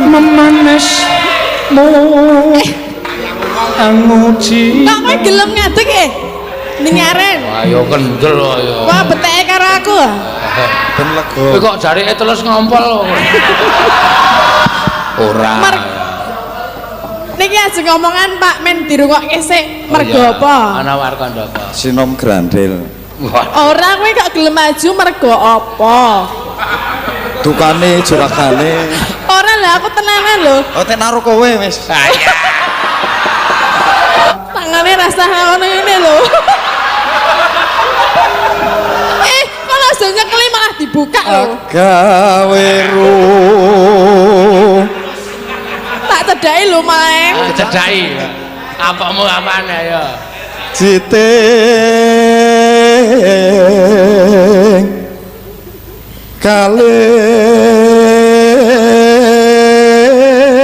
Memanesmu anguji. Kok kowe gelem ngadeg e? Ning aren. Ayo kendel ayo. Wah, beteke karo aku. Ben lega. Kowe kok jarike terus ngompol. Ora. Niki ajeng ngomongan Pak men dirungokke sik mergo apa? Ana warga ndaka. Sinom Grandel. Ora kowe kok gelem maju mergo apa? Dukane juragane. Ora lah aku tenanan lho. Oh tek naruh kowe wis. Tangane rasa ngono ngene lho. Kok langsung nyekeli malah dibuka lho. Gawe ru. Tak cedhaki lho main. Cedhaki. Apamu apane ayo. Jiting kali.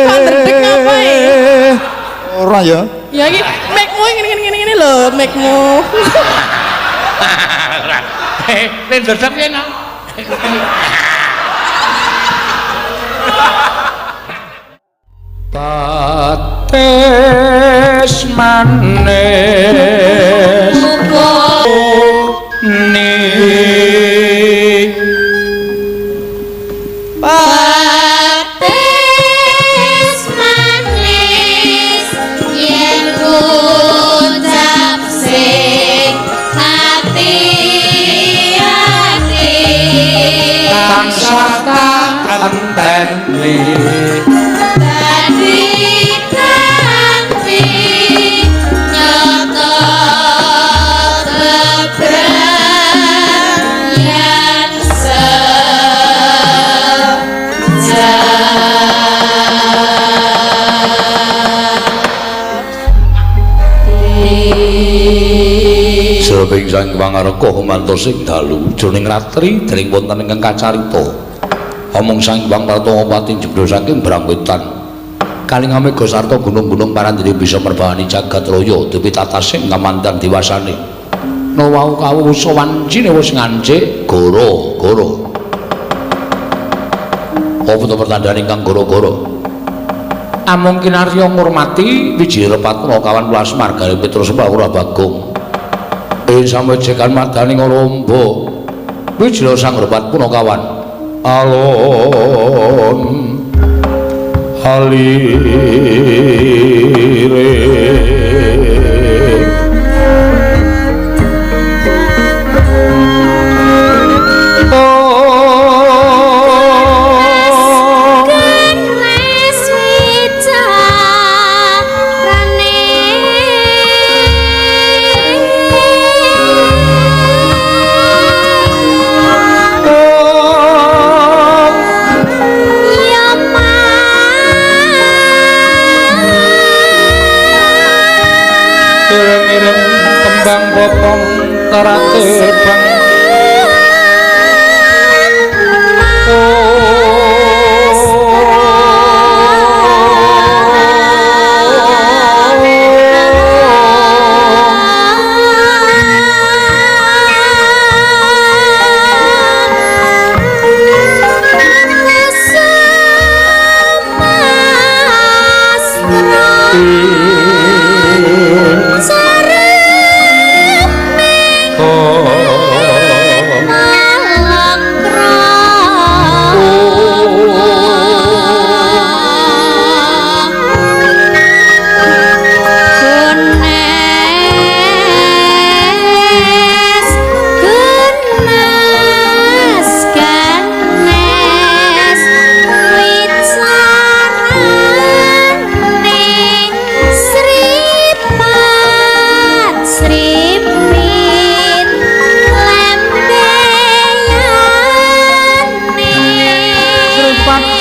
Kok ndredeg ngapa e? Ora ya. Ya iki mic-mu ngene lho, mic-mu. Nek ndredeg piye nang? Pates manis ni Pates manis yen ngucap sing ati-ati tansah tak enteni dadi kanthi nyata kebryan sejati. Sabing sang pangareka mantos ing dalu jroning ratri dening wonten ingkang kacarita. Omong sang Hyang Pratama jebul saking Brangwetan. Kaling amega sarta gunung-gunung parandene bisa merbahani jagat raya dewi tatasing kamandan diwasane. No wau kawusa wancine wis ngancik goro-goro. Apa to pertandane ingkang goro-goro? Amung kinarya ngurmati Wijayapatna kawan welas margane Petrus Ora Bagong. Ing samejekan madani ngrombo Wijaya sang Repat Punakawan alon alire Kenes wicarane ya ireng-ireng kembang bopong terate bang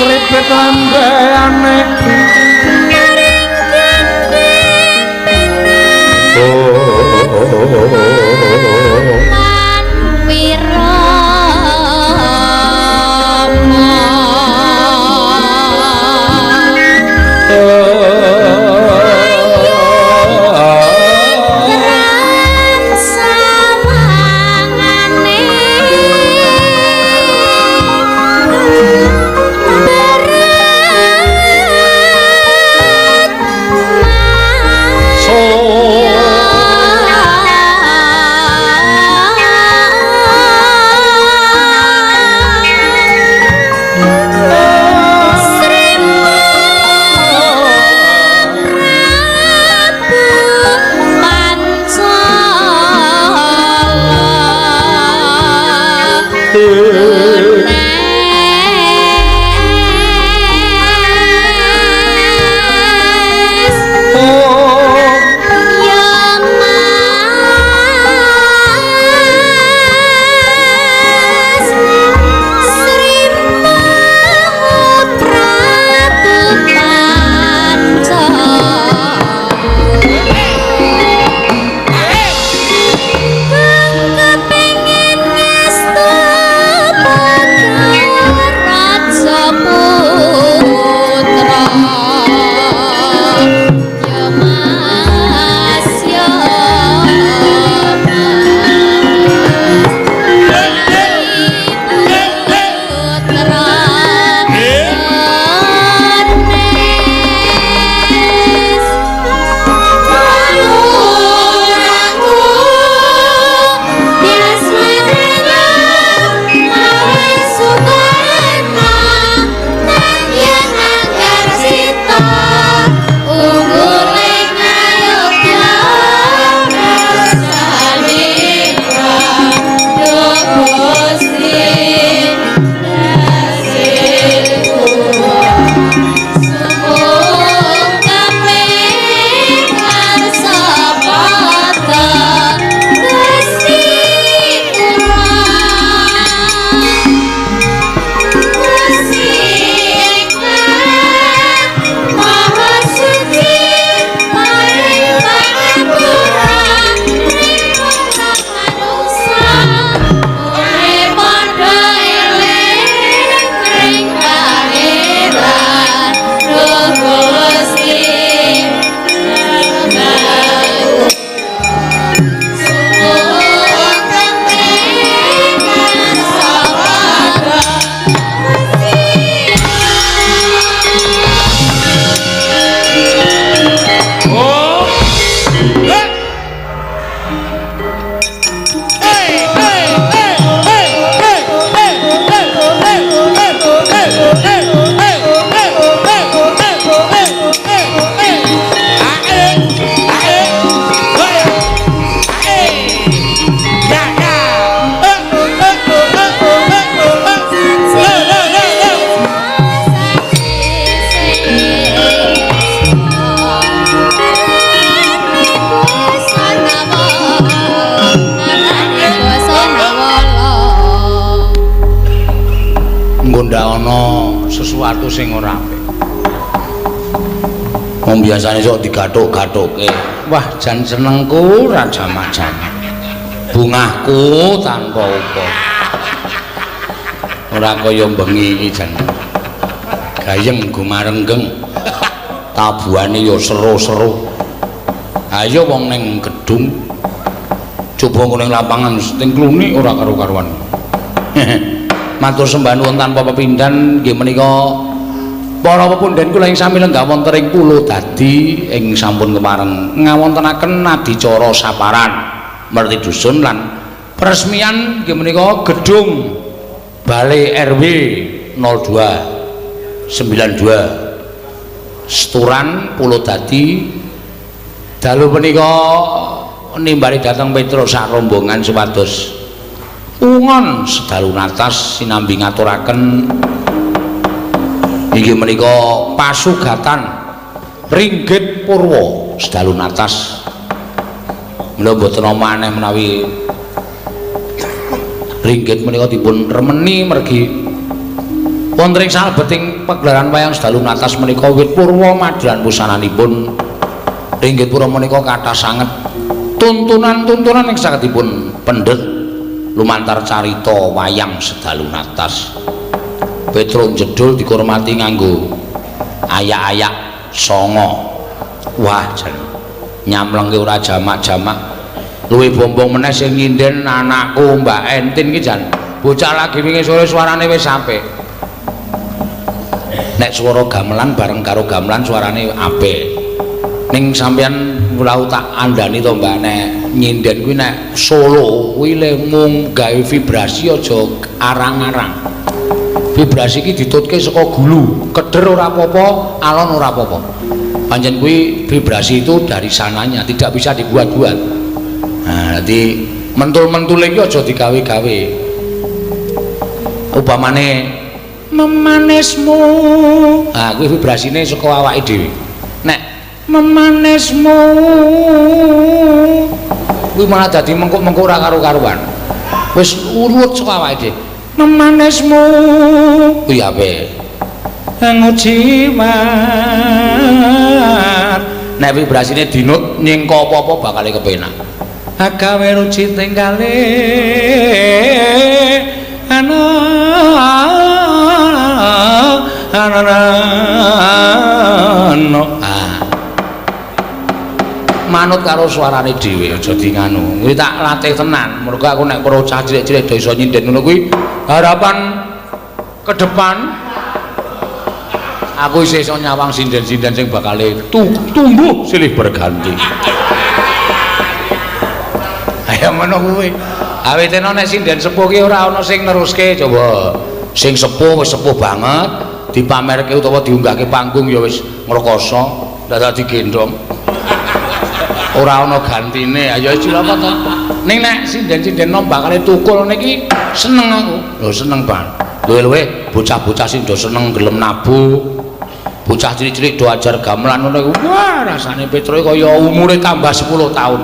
Sripat lambeane lan wirama. Sawangane Ana sesuatu sing ora apik. Wong biasane sok digathuk-gathuke. Wah, jan senengku ora jamak-jamak. Bungahku tanpa upa. Ora kaya bengi iki jan. Gayeng gumarenggeng. Tabuhane ya seru-seru. Ayo wong ning gedung coba engko ning lapangan sing klunik ora karo-karuan. Matur sembah nuwun tanpa pepindhan nggih menika para pepundhen kula ing sami lenggah wonten ing Pulo Dadi ing sampun kepareng ngawontenaken adicara saparan merti dusun lan peresmian nggih menika gedung Balai RW 02 92 Seturan Pulo Dadi. Dalu punika nimbali dhateng Petro sak rombongan supados ungon sedalu natas sinambi ngaturaken inggih menika pasugatan ringgit purwa sedalu natas. Menawa mboten maneh menawi ringgit menika dipun remeni mergi wonten ing salebeting pagelaran wayang sedalu natas menika wit purwa madran wusananipun ringgit purwa menika kathah sanget tuntunan-tuntunan ing saged dipun pendhet lumantar carita wayang sedalu natas. Petro jedul dikurmati nganggo ayak-ayak songo. Wah, jan nyamlengke ora jamak-jamak. Luwih bombong meneh sing nyinden anakku Mbak Entin ki jan. Bocah lagi wingi sore suarane wis apik. Nek swara gamelan bareng karo gamelan suarane apik. Ning sampeyan wau tak andani to Mbak, nek nyinden kuwi nek solo kuwi le mung gawe vibrasi aja arang-arang. Vibrasi iki ditutke saka gulu, keder ora apa-apa, alon ora apa-apa. Pancen kuwi vibrasi itu dari sananya, tidak bisa dibuat-buat. Nah, dadi mentul-mentule iki aja digawe-gawe. Upamane memanesmu, ah kuwi vibrasine saka awake dhewe. Nek memanesmu kuwi malah dadi mengkuk-mengkuk ora karo-karuan. Wis urut saka awake dhewe. Memanesmu kuwi apik. Ngujimat. Nek vibrasine dinut nyengko apa-apa bakal kepenak. Agawe ruci tinggale ana ana ana. Ah. Manut karo suarane dhewe aja di nganu. Kuwi tak latih tenan. Mergo aku nek para cah cilik-cilik do iso nyinden ngono kuwi harapan ke depan aku isih iso nyawang sinden-sinden sing bakale tumbuh silih berganti. Ayo ngono kuwi. Awit nek sinden sepuh ki ora ana sing neruske coba. Sing sepuh wis sepuh banget dipamerke utawa diunggahke panggung ya wis ngrekoso, dadak digendhong. Ora ana gantine. Ayo cilaka to. Ning nek sinden-sinden nom bakale tukul niki seneng aku. Lho seneng banget. Luwe-luwe bocah-bocah sing do seneng gelem nabuh. Bocah cilik-cilik do ajar gamelan ngono iku. Wah, rasane Petro kaya umure tambah 10 tahun.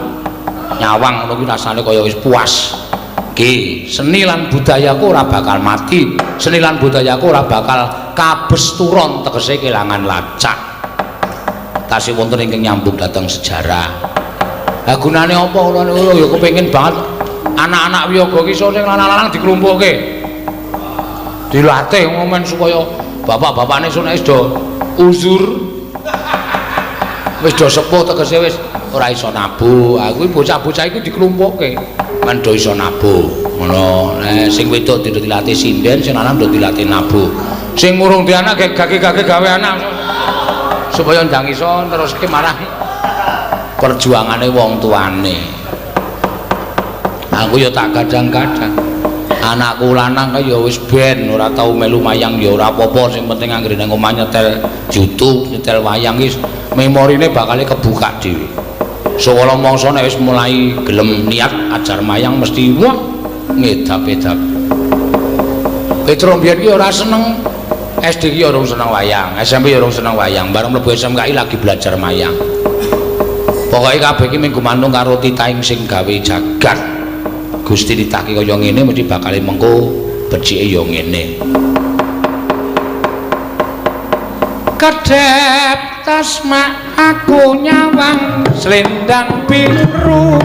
Nyawang ngono kuwi rasane kaya wis puas. Ki, seni lan budayaku ora bakal mati. Seni lan budayaku ora bakal kabesturon tegese kelangan lacak. Tasih wonten ingkang nyambung dhateng sejarah. Lah gunane apa kula niku ya kepengin banget anak-anak wiyaga ki iso sing lanang-lanang diklumpukke. Dilatih ngomen supaya bapak-bapakne iso nek wis do uzur. Wis do sepuh tegese wis ora iso nabuh. Aku bocah-bocah iku diklumpukke men do iso nabuh. Ngono. Nek sing wedok dilatih sinden, sing lanang do dilatih nabuh. Sing urung duwe anak gage-gage gawe anak supaya ndang iso neruske marah perjuangane wong tuane. Aku ya tak kadang-kadang anakku lanang kaya wis ben ora tau melu mayang ya ora apa-apa, sing penting anggere nang omah nyetel YouTube, nyetel wayang wis memorine bakal kebuka dhewe. Sawala mangsa nek wis mulai gelem niat ajar mayang mesti wah ngedap-edap. Petro mbiyen ki ora seneng SD ki ora seneng wayang, SMP ya ora seneng wayang, bareng mlebu SMKI lagi belajar mayang. Pokoke kabeh iki mung gumantung karo titahing sing gawe jagat. Gusti ditaki kaya ngene mesti bakal mengko becike ya ngene. Kedhep tasma aku nyawang selendang biru.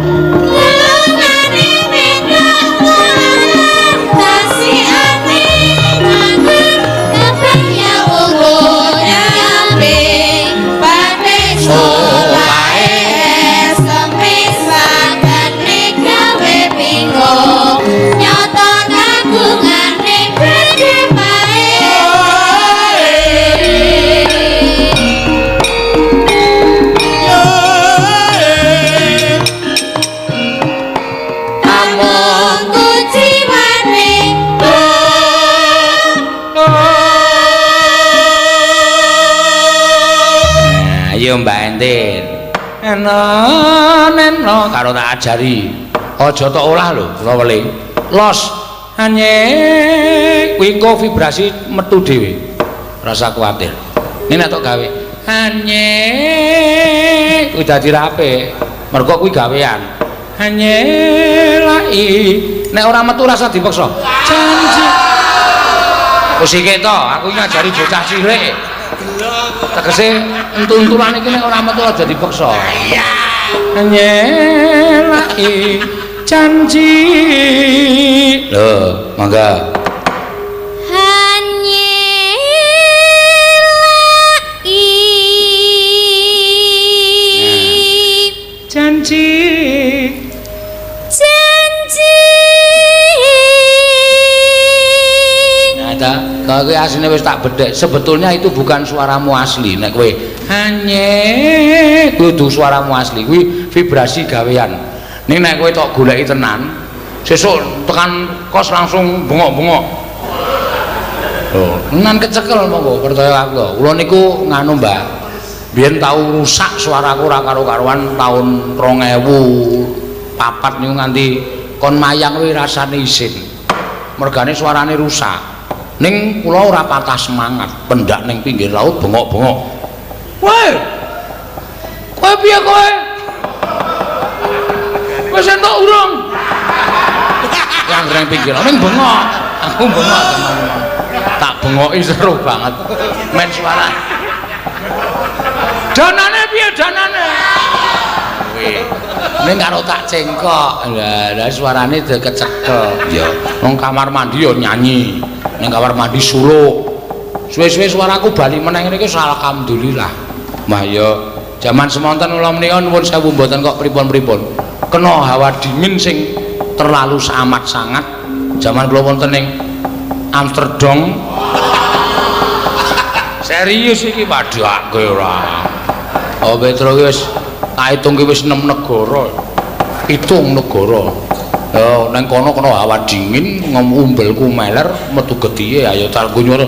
Lungane wedok lanang tasikane nganggur kabeh ya unggul nyampe bathik solahe semis sakane gawe bingung nyata kagungane gedhe bae. Amung kuciwane. Ayo Mbak Entin. Eno neno karo tak ajari. Aja tok olah lho, kula weling. Los. Anye kuwi engko vibrasi metu dhewe. Rasa kuwatir. Ini nek tok gawe anye kuwi dadi rapi. Mergo kuwi gawean. Anye lai nek ora metu rasa dipaksa. Janji. Wis iki to, aku ngajari bocah cilik. Tegese entu-entulan iki nek ora metu aja dipaksa. Nyelaki janji. Lho, mangga. Hanyelaki Janji. janji. Nah, ta, kalau kowe asline wis tak bedhek, sebetulnya itu bukan suaramu asli nek kowe hanye kuwi kudu suaramu asli, kuwi vibrasi gawean. Ning nek kowe tok goleki tenan, sesuk tekan kos langsung bengok-bengok. Lho, tenan kecekel monggo percaya aku. Kula niku nganu, Mbak. Biyen tau rusak suaraku ora karo-karuan tahun 2004 niku nganti kon mayang kuwi rasane isin. Mergane suarane rusak. Ning kula ora patah semangat, pendak ning pinggir laut bengok-bengok. Woi. Kowe piye kowe? Wis entuk urung? Yang ning pinggir laut ning bengok. Aku bengok teman-teman. Tak bengoki seru banget. Men suara. Danane piye danane? Kuwi. Ning karo tak cengkok. Lah, lah suarane dikecekel. Ya, nang kamar mandi ya nyanyi. Ning kamar mandi suluk. Suwe-suwe suaraku bali meneh ngene iki alhamdulillah. Mah ya jaman semonten kula menika nuwun sewu mboten kok pripun-pripun. Kena hawa dingin sing terlalu amat sangat. Jaman kula wonten ning Amsterdam. Serius iki padhake ora. Oh Petro iki wis tak hitung ki wis 6 negara. 7 negara. Ya nang kono kena hawa dingin, ngombelku meler, metu getihe ayo tak nyuwun.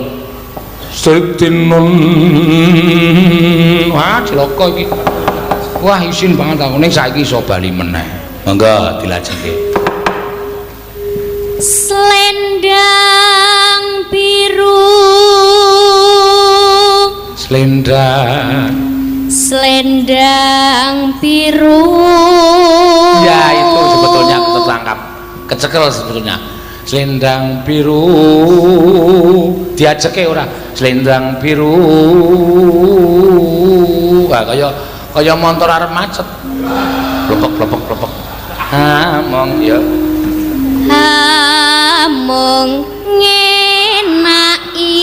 Sritinun. Wah, cilaka iki. Wah, isin banget aku ning saiki iso bali meneh. Monggo dilajengke. Selendang biru. Selendang. Selendang biru. Ya itu sebetulnya tertangkap. Kecekel sebetulnya. Selendang biru diajeke ora? Selendang biru. Wah, kaya kaya montor arep macet. Plepek plepek plepek. Among ya. Among ngenaki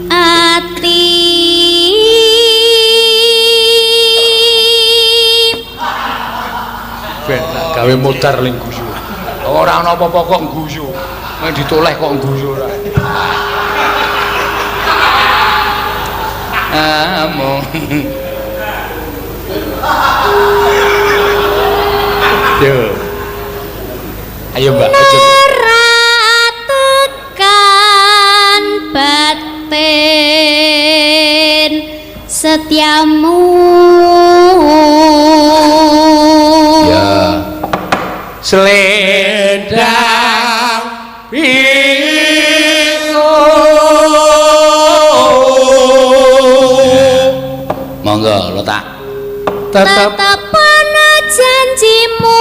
ati. Ben tak gawe modar ling guyu. Ora ana apa-apa kok guyu. Nek ditoleh kok guyu ora. Among. Yo. Ayo Mbak, aja. Ora tekan batin setiamu. Ya. Selendang biru. Monggo letak. Tetep Tetep ana janjimu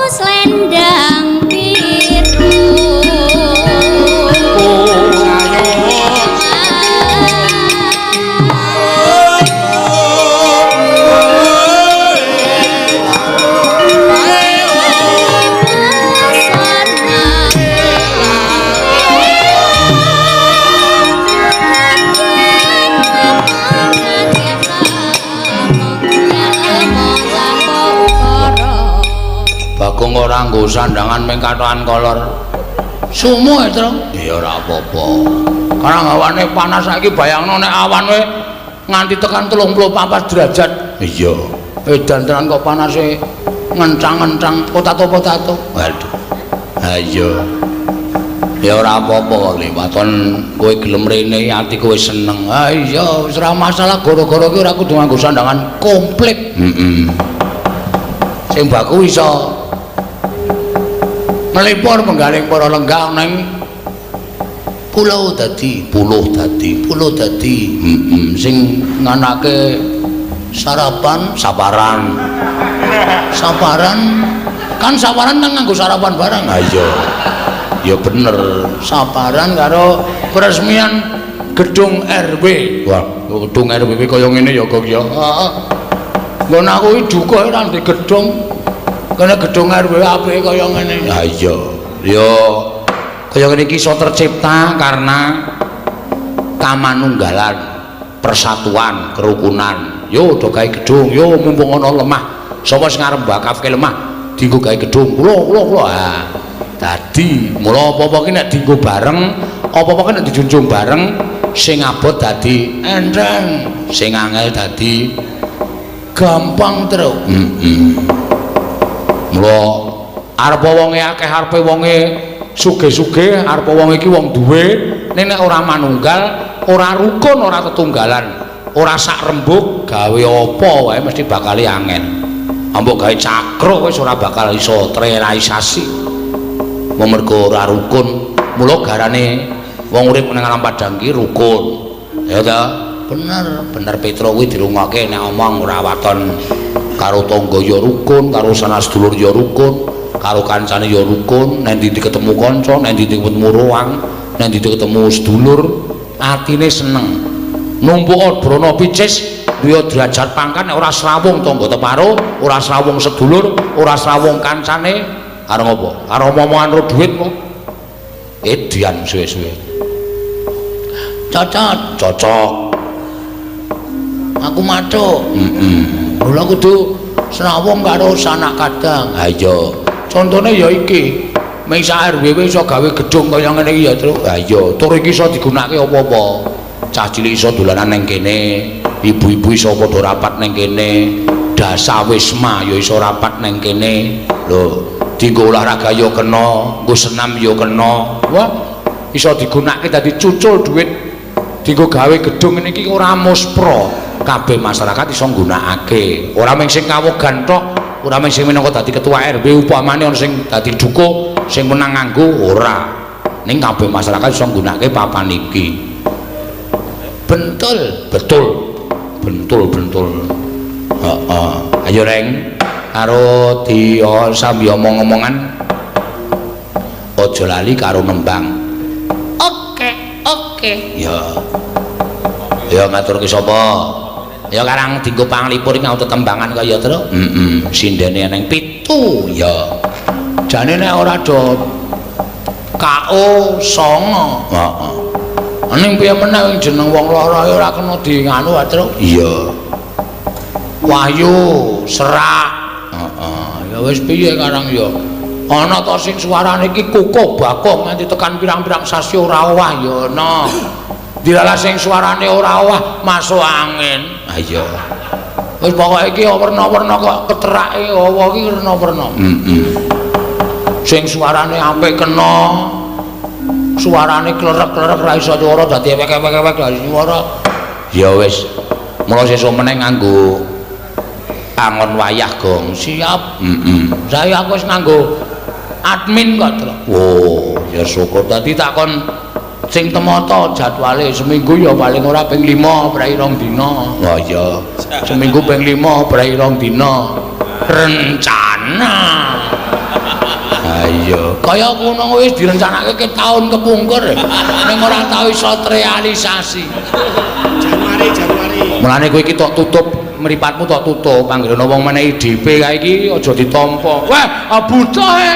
selendang biru. Gong ora nggo sandangan ming katokan kolor. Sumu e, Tru. Ya ora apa-apa. Karang hawane panas saiki, bayangno nek awan wae nganti tekan 34 derajat. Iya. Edan tenan kok panase ngencang-ngencang potato-potato. Waduh. Ha iya. Ya ora apa-apa le, waton kowe gelem rene atiku wis seneng. Ha iya, wis ora masalah, gara-gara ki ora kudu nganggo sandangan komplit. Heeh. Sing baku iso nglipur menggaling para lenggah ning pulau dadi, pulau dadi, pulau dadi. Heeh, sing nganake sarapan, saparan. Saparan kan, saparan kan nganggo sarapan barang. Ha iya. Ya bener, saparan karo peresmian gedung RW. Wah, gedung RW kaya ngene ya, Gong, ya. Heeh. Nggon aku iki dukuh ora ndek gedung. Kene gedung RW apike kaya ngene. Ha iya. Ya kaya ngene iki iso tercipta karena kamanunggalan, persatuan, kerukunan. Yo do gawe gedung, yo mumpung ana lemah. Sapa sing arep mbakafke lemah dienggo gawe gedung. Kula, kula, kula. Ha. Dadi mula apa-apa ki nek dienggo bareng, apa-apa ki nek dijunjung bareng, sing abot dadi enteng, sing angel dadi gampang, Truk. Heeh. Mula arep wonge akeh, arepe wonge sugih-sugih, arepe wong iki wong duwe, ning nek ora manunggal, ora rukun, ora tetunggalan, ora sak rembug, gawe apa wae mesti bakal angel. Ambok gawe cakruk wis ora bakal iso terrealisasi. Mergo ora rukun. Mula garane wong urip ning alam padang ki rukun. Ya ta? Bener, bener Petro kuwi dirungokke nek omong ora waton karo tangga ya rukun, karo sanak sedulur ya rukun, karo kancane ya rukun, nek ndi ketemu kanca, nek ndi ketemu ruang, nek ndi ketemu sedulur, atine seneng. Numpuk brana picis, duwe derajat pangkat, nek ora srawung tangga teparo, ora srawung sedulur, ora srawung kancane, karo ngopo? Karo omong-omongan ro dhuwit kok. Edian suwe-suwe. Cocok, cocok. Aku mathuk. Heeh. Mula kudu srawung karo sanak kadang. Ha iya. Contone ya iki. Ming sak RW iso gawe gedung kaya ngene iki ya, Truk. Ha iya, tur iki iso digunakake apa-apa. Cah cilik iso dolanan ning kene, ibu-ibu iso padha rapat ning kene, dasawisma ya iso rapat ning kene. Lho, dienggo olahraga ya kena, nggo senam ya kena. Wah, iso digunakake dadi cucul duit. Dienggo gawe gedung ngene iki ora muspro. Kabeh masyarakat iso nggunakake. Ora mung sing kawogan tok, ora mung sing minangka dadi ketua RW upamane ana sing dadi dukuh sing menang nganggo ora. Ning kabeh masyarakat iso nggunakake papan iki. Bentul, betul. Bentul, bentul. Heeh. Ayo Reng, karo di sambi omong-omongan aja lali karo nembang. Oke, oke. Ya. Ya ngaturke sapa? Ya karang dienggo panglipur iki ngau tetembangan kaya Truk. Heeh, sindene eneng 7 ya. Jane nek ora do KO 9. Heeh. Ning piye meneh jeneng wong lara ora kena di nganu, Truk. Iya. Wahyu serak. Heeh. Ya wis piye karang ya. Ana to sing suarane iki kukuh bakoh nganti tekan pirang-pirang sasi ora owah ya ana. Dilalah sing suarane ora owah masuk angin. Ha iya. Wis pokoke iki werna-werna kok keterake hawa iki werna-werna. Heeh. Sing suarane apik kena, suarane klerek-klerek ra iso nyuwara dadi ewek-ewek-ewek ra iso nyuwara. Ya wis. Mula sesuk meneh nganggo angon wayah, Gong. Siap. Heeh. Saya aku wis nganggo admin kok, Truk. Oh, ya syukur. Dadi takon sing temata jadwale seminggu ya paling ora ping 5 prei 2 dina. Oh iya. Seminggu ping 5 prei 2 dina. Rencana. Ha iya. Kaya ngono wis direncanake ke taun kepungkur ning ora tau iso terrealisasi. Januari, Januari. Mulane kowe iki tok tutup mripatmu, tok tutup anggere ana wong menehi DP kae iki aja ditampa. Wah, buta e.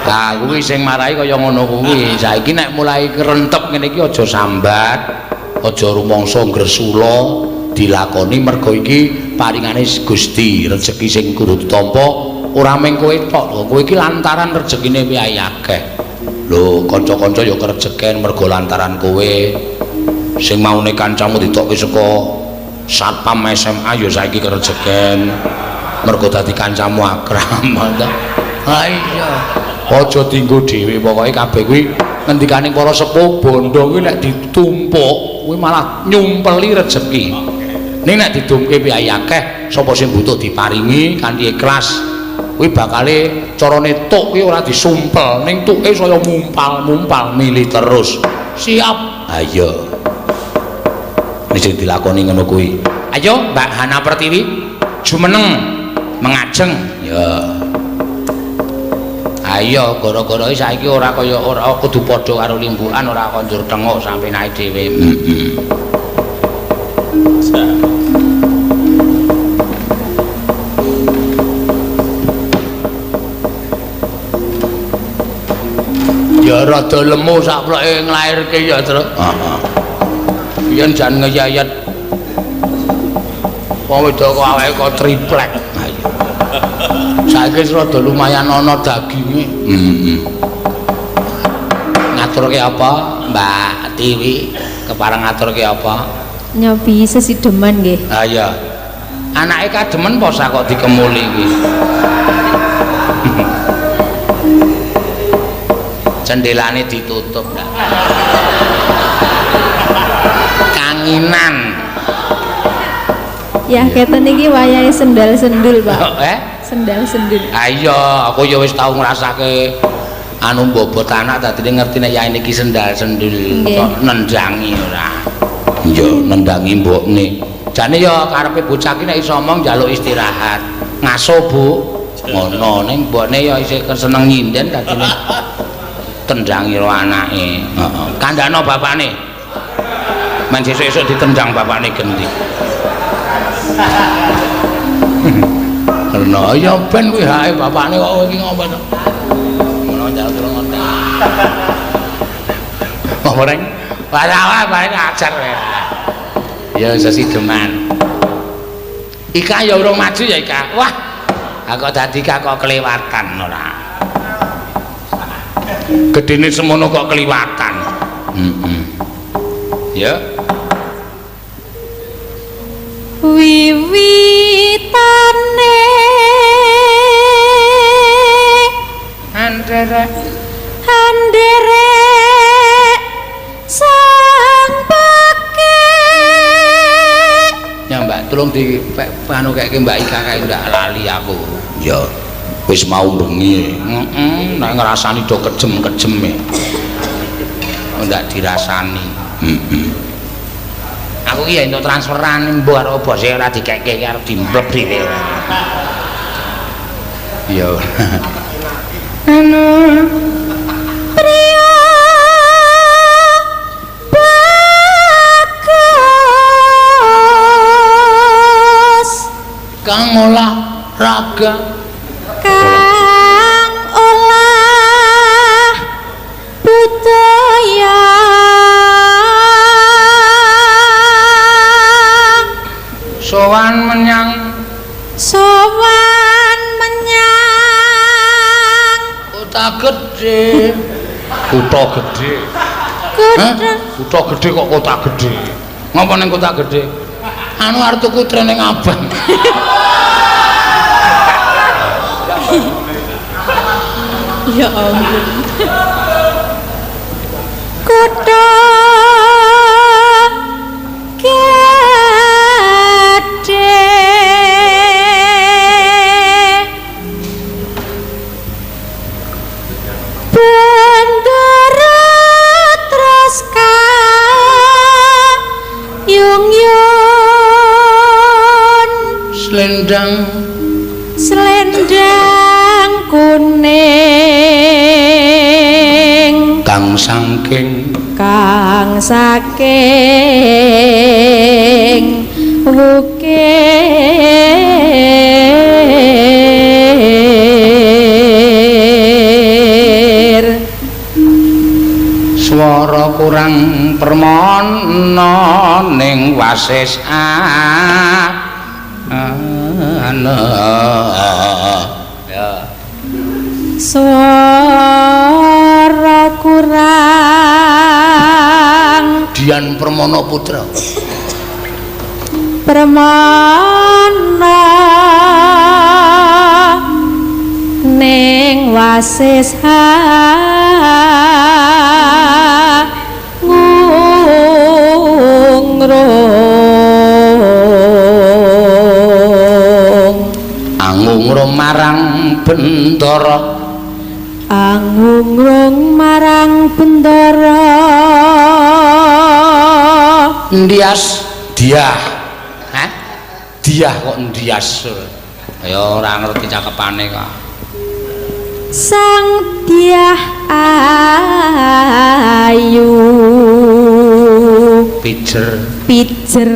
Lah kuwi sing marai kaya ngono kuwi. Saiki nek mulai kerentep ngene iki aja sambat, aja rumangsa gresula, dilakoni mergo iki paringane Gusti, rejeki sing kudu ditampa. Ora mung kowe tok lho, kowe iki lantaran rejekine piyayi akeh. Lho, kanca-kanca ya kerejeken mergo lantaran kowe. Sing maune kancamu ditokke saka satpam SMA ya saiki kerejeken mergo dadi kancamu akrab. Ha iya. Aja dienggo dhewe, pokoke kabeh kuwi ngendikane para sepuh bondo kuwi nek ditumpuk kuwi malah nyumpeli rejeki. Ning nek didumke piyayi akeh, sapa sing butuh diparingi kanthi ikhlas. Kuwi bakale carane tuk kuwi ora disumpel, ning tuke saya mumpal-mumpal milih terus. Siap. Ha iya. Nek sing dilakoni ngono kuwi. Ayo Mbak Hana Pertiwi jumeneng mengajeng. Ya. Ayo gara-gara saiki ora kaya ora kudu padha karo limbukan, ora konjur tengok sampe naik dhewe. Heeh. Ya rada lemu sakploke nglairke ya, Truk. Heeh. Yen jan ngeyayat wong wedok kok awake kok triplek. Ha iya. Saiki wis rada lumayan ana daginge. Heeh. Ngaturke apa, Mbak Tiwi? Kepareng ngaturke apa? Nyobi sesideman nggih. Ha iya. Anake kademen apa sak kok dikemuli iki? Cendelane ditutup ndak. Kanginan. Ya keten iki wayahe sendal-sendul, Pak. Sendal-sendul. Ha iya, aku ya wis tau ngrasake anu mbobot anak dadine ngerti nek yaene iki sendal-sendul kok nendangi ora. Iya, nendangi mbokne. Jane ya karepe bocah iki nek iso omong njaluk istirahat. Ngaso, Bu. Ngono ning mbokne ya isih seneng nyinden dadine tendangi ro anake. Heeh. Kandhano bapakne. Men sesuk-esuk ditendang bapakne genti. Karena ya ben kuwi hake bapakne kok kowe iki ngopo to? Ngono njaluk tulung ngoten. Apa reng? Wah, wae ajar kowe. Ya sesideman. Ika ya urung maju ya Ika. Wah. Aku dadi Ika kok kelewatan ora. Gedene semono kok keliwatan. Heeh. Ya. Wiwitane anderek anderek sang pake. Ya Mbak, tolong di anu keke Mbak Ika kae ndak lali aku. Ya. Wis mau bengi. Heeh, nek ngrasani do kejem-kejem e. Ndak dirasani. Heeh. Aku ki ya entuk transferan mbok karo bose ora dikeke arep dimplep dhewe. Ya. Anu priya bagus kang olah raga, kang olah budaya, sowan menyang, sowan menyang kota gede. Kutha gede. Kutha gede kok kota gede. Ngapa ning kota gede? Anu arep tuku trene abang. Ya ampun. Kutha gede bendera terus kayung-yun, selendang, selendang kuning kang saking, kang saking wukir. Swara kurang permana ning wasis ana. Ya. Ayo. Swara kurang Dian Permana Putra. Permana ning wasis ngungrung Angungrung marang Bendara. Angungrung marang Bendara. Ndias Diah. Hah? Diah kok ndias. Ya ora ngerti cakepane kok. Sang Diah ayu Pijer pijer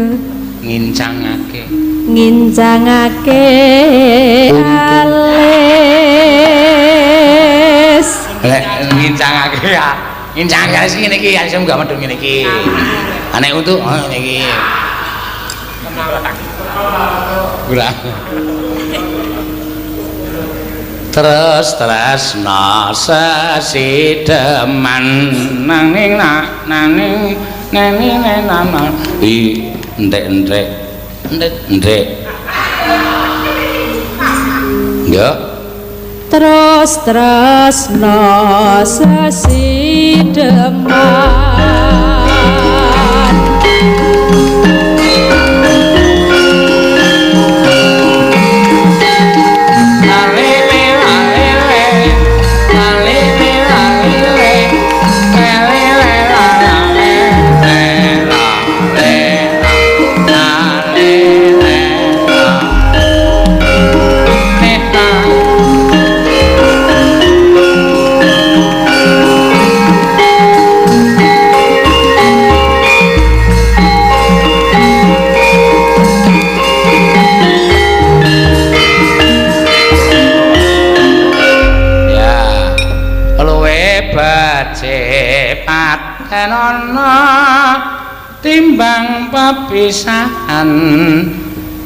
ngincangake ngincangake alis. Lek ngincangake ya. Ngincangake alis ngene iki, alis munggah medhun ngene iki. Nek untu oh ngene iki. Kurang. Terus tresna sesideman nanging naning neni nana i ndek-ndek ndek-ndek. Ya. Terus tresna sesideman Timbang pepisahan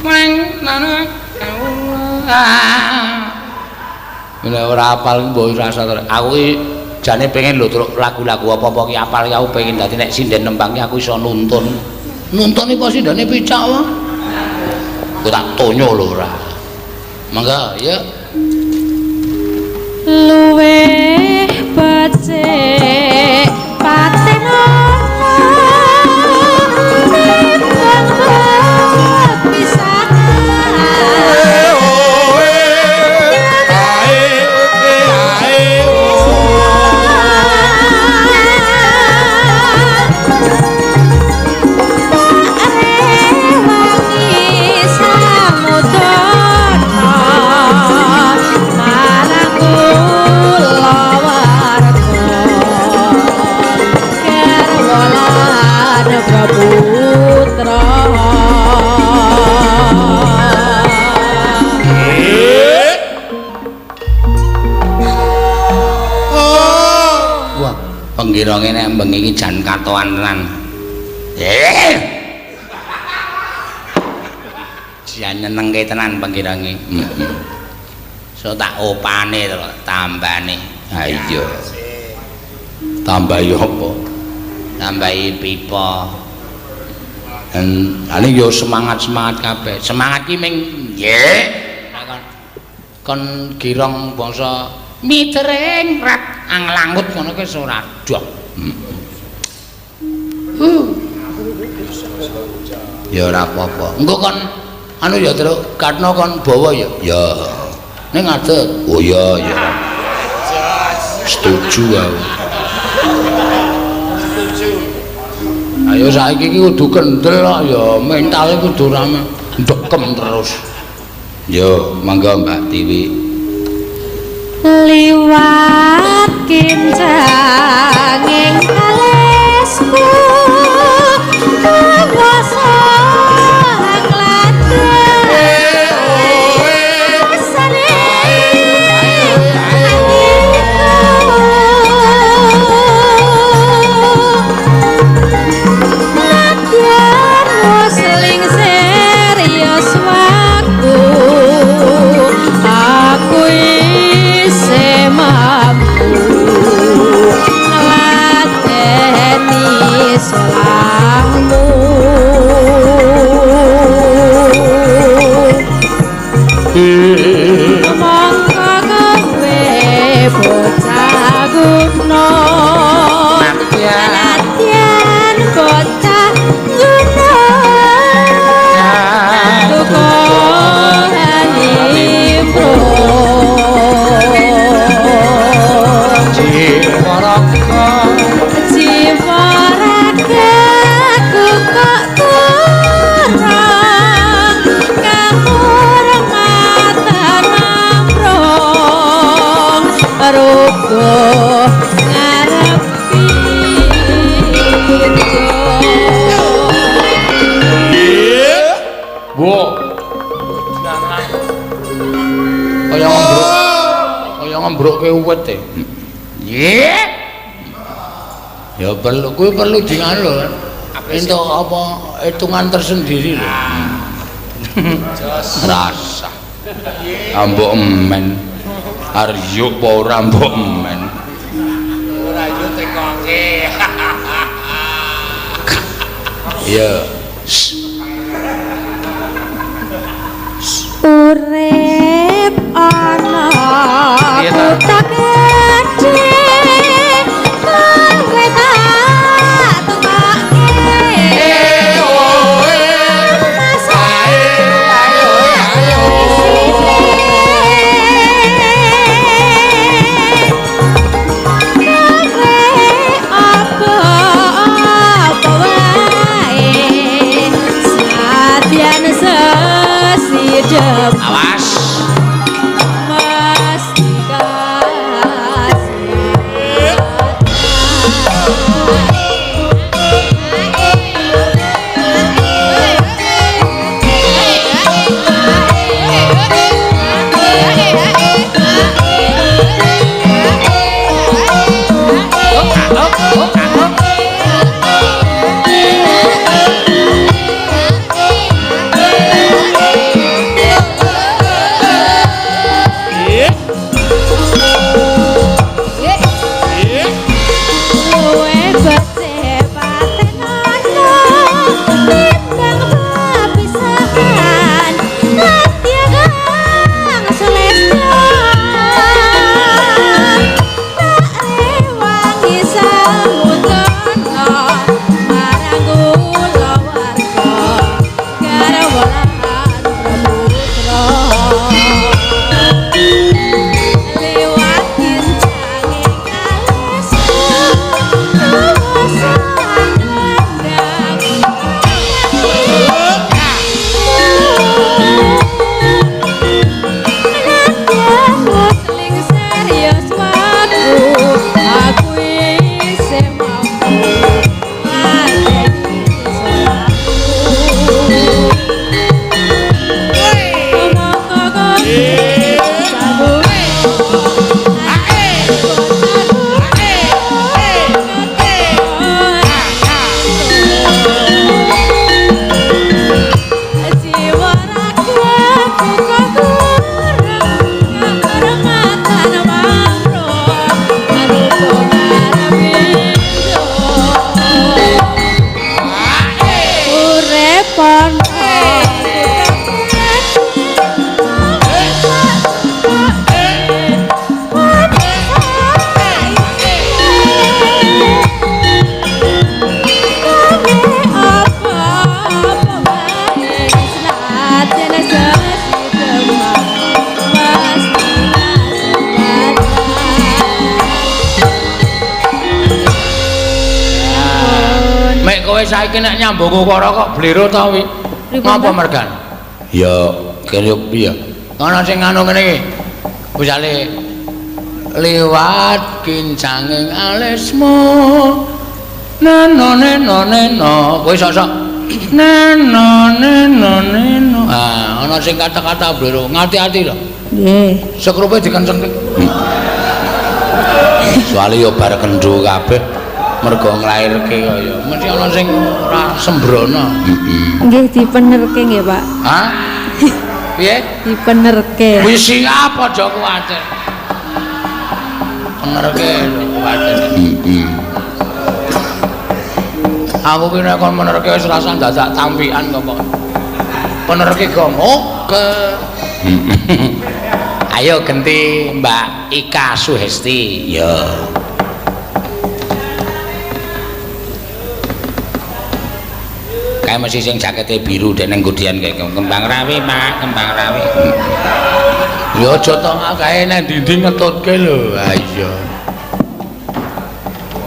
meng nana kawula. Nek ora apal mbok rasa aku iki jane pengen lho truk lagu-lagu apa-apa ki apal aku pengen dadi nek sinden nembang ki aku iso nuntun. Nuntun iki sindene picak wae. Aku tak tonyo lho ora. Mangga ya. Luwih becik paten Penggirone nek bengi iki jan katoan tenan. Jan nyenengke tenan penggirange. Heeh. So tak opane to, tambane. Ha iya. Tambahi apa? Tambahi pipa. Ane yo semangat-semangat kabeh. Semangat ki ming nggih. Kon girong bangsa mitering rat anglangut ngono kuwi ora dok. Ya ora apa-apa. Engko kon anu ya Truk, katno kon bawa ya. Ya. Ning ngadeg. Oh iya ya. Setuju aku. Setuju. Ayo saiki iki kudu kendel kok ya, mentale kudu rame ndekem terus. Yo, mangga Mbak Tiwi. Liwat kincanging alisku kawasa aku mbrokke uwet e. Nggih. Ya perlu kuwi perlu dingan lho. Entuk apa hitungan tersendiri lho. Jos. Rasa. Ambok emen. Aryo apa ora mbok emen. Ora yo tekoke. Iya. Urip ana Piye ta? kutha gedhe kowe tak tukokke Awas. Mesti kasih. Luwe becik paten ana timbang pepisahan latih kang sulestya tak rewangi samudana marang kula warga garwa lan praputra lewat kincange alisku aku isih mampu mateni Urip Mek kowe saiki nek nyambung ukara kok blero ta wi? Ngapa mergan? Ya kene piye? Ana sing anu ngene iki. Misale liwat kincanging alismu neno neno neno kowe sok-sok neno neno neno. Ah, ana sing kata-kata blero, ngati-ati lho. Nggih. Sekrupe dikencengke. Soale ya bar kendho kabeh mergo nglairke kaya mesti ana sing ora sembrono. Nggih dipenerke nggih, Pak. Hah? Piye? Dipenerke. Wis siap aja kuwatir. Penerke kuwatir. Aku ki nek kon menerke wis rasa dadak tampikan kok kok. Penerke gong oke. Ayo genti Mbak Ika Suhesti. Ya. Kae mesti sing jakete biru dek ning godian kae kembang rawi, Pak, kembang rawi. Ya aja to kae nang ndi-ndi ngetutke lho. Ha iya.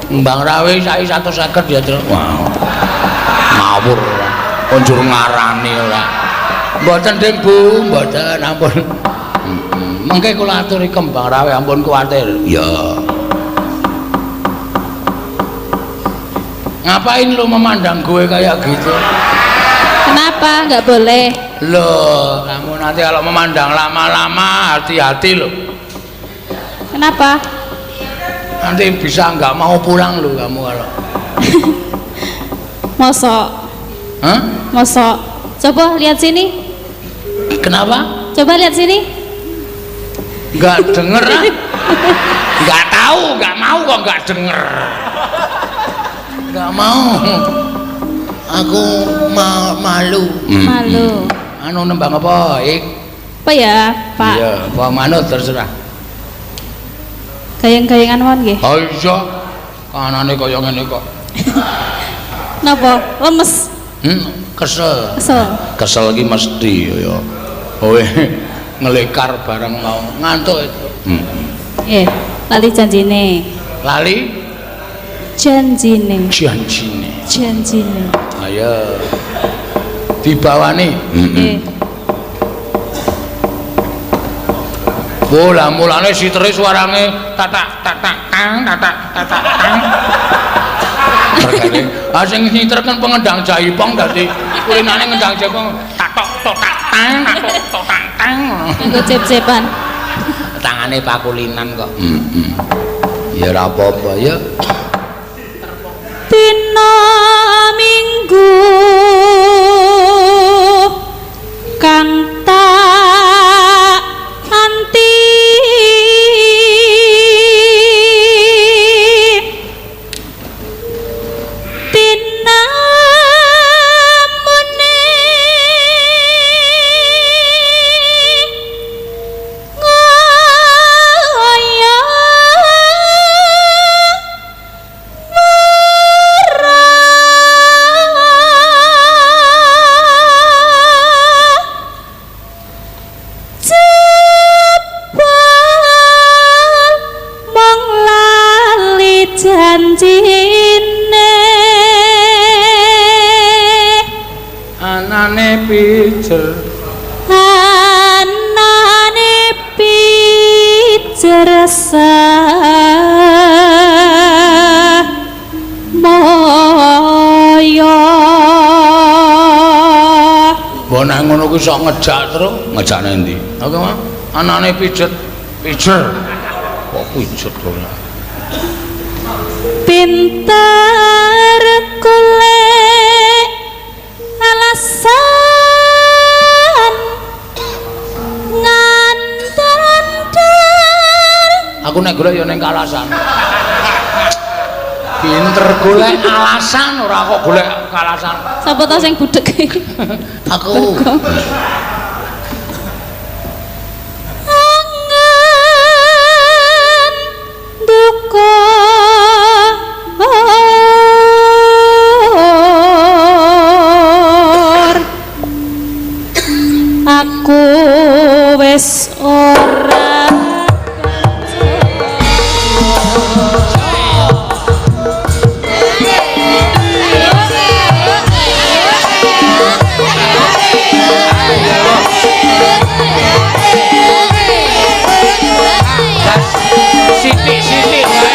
Kembang rawi saiki 150 ya, Tru. Wah. Ngawur. Konjur ngarani ora. Mboten Ding Bu, mboten ampun. Mengke kula aturi kembang rawi ampun kuwatir. Ya. Ngapain lu memandang gue kayak gitu? Kenapa? Nggak boleh. Loh, kamu nanti kalau memandang lama-lama hati-hati loh. Kenapa? Nanti bisa nggak mau pulang lu kamu kalau. Mosok. Hah? Mosok. Coba lihat sini. Kenapa? Coba lihat sini. Nggak denger ah? Nggak tahu, nggak mau kok nggak denger. Nggak mau. Aku malu. Malu. Anu nembang apa? Ik? Apa ya, Pak? Iya, apa manut terserah. Gayeng-gayengan mawon nggih. Oh iya. Kanane kaya ngene kok. Napa? Lemes. Kesel. Kesel. Kesel iki mesti ya. Kowe ngelekar barang mau ngantuk itu. Nggih, lali janjine. Lali janjine. Janjine. Janjine. Ayo. Dibawani. Nggih. Oh, lah mulane sitere suarane tatak tatak tang tatak tatak tang. Regane. Ah sing siter kan pengendang jaipong dadi kulinane ngendang jaipong tatok tok tak tang tatok tok tak tang. Nganggo cep-cepan. Tangane pakulinan kok. Ya ora apa-apa ya. Dina Minggu kang tak anti tinamune ngaya cepet mong lali janjine anane pijer anane pijer moyo. Mbok nek ngono kuwi sok ngejak terus, ngejak nang ndi? Oke, Mas. Anane pijet, pijer. Kok pijet ora? Pinter golek alasan ngantar-antar. Aku nek golek ya ning kalasan. Pinter golek alasan ora kok golek kalasan. Sapa ta sing budhek? Aku. Angen duka aku wis ora Sithik-sithik wae.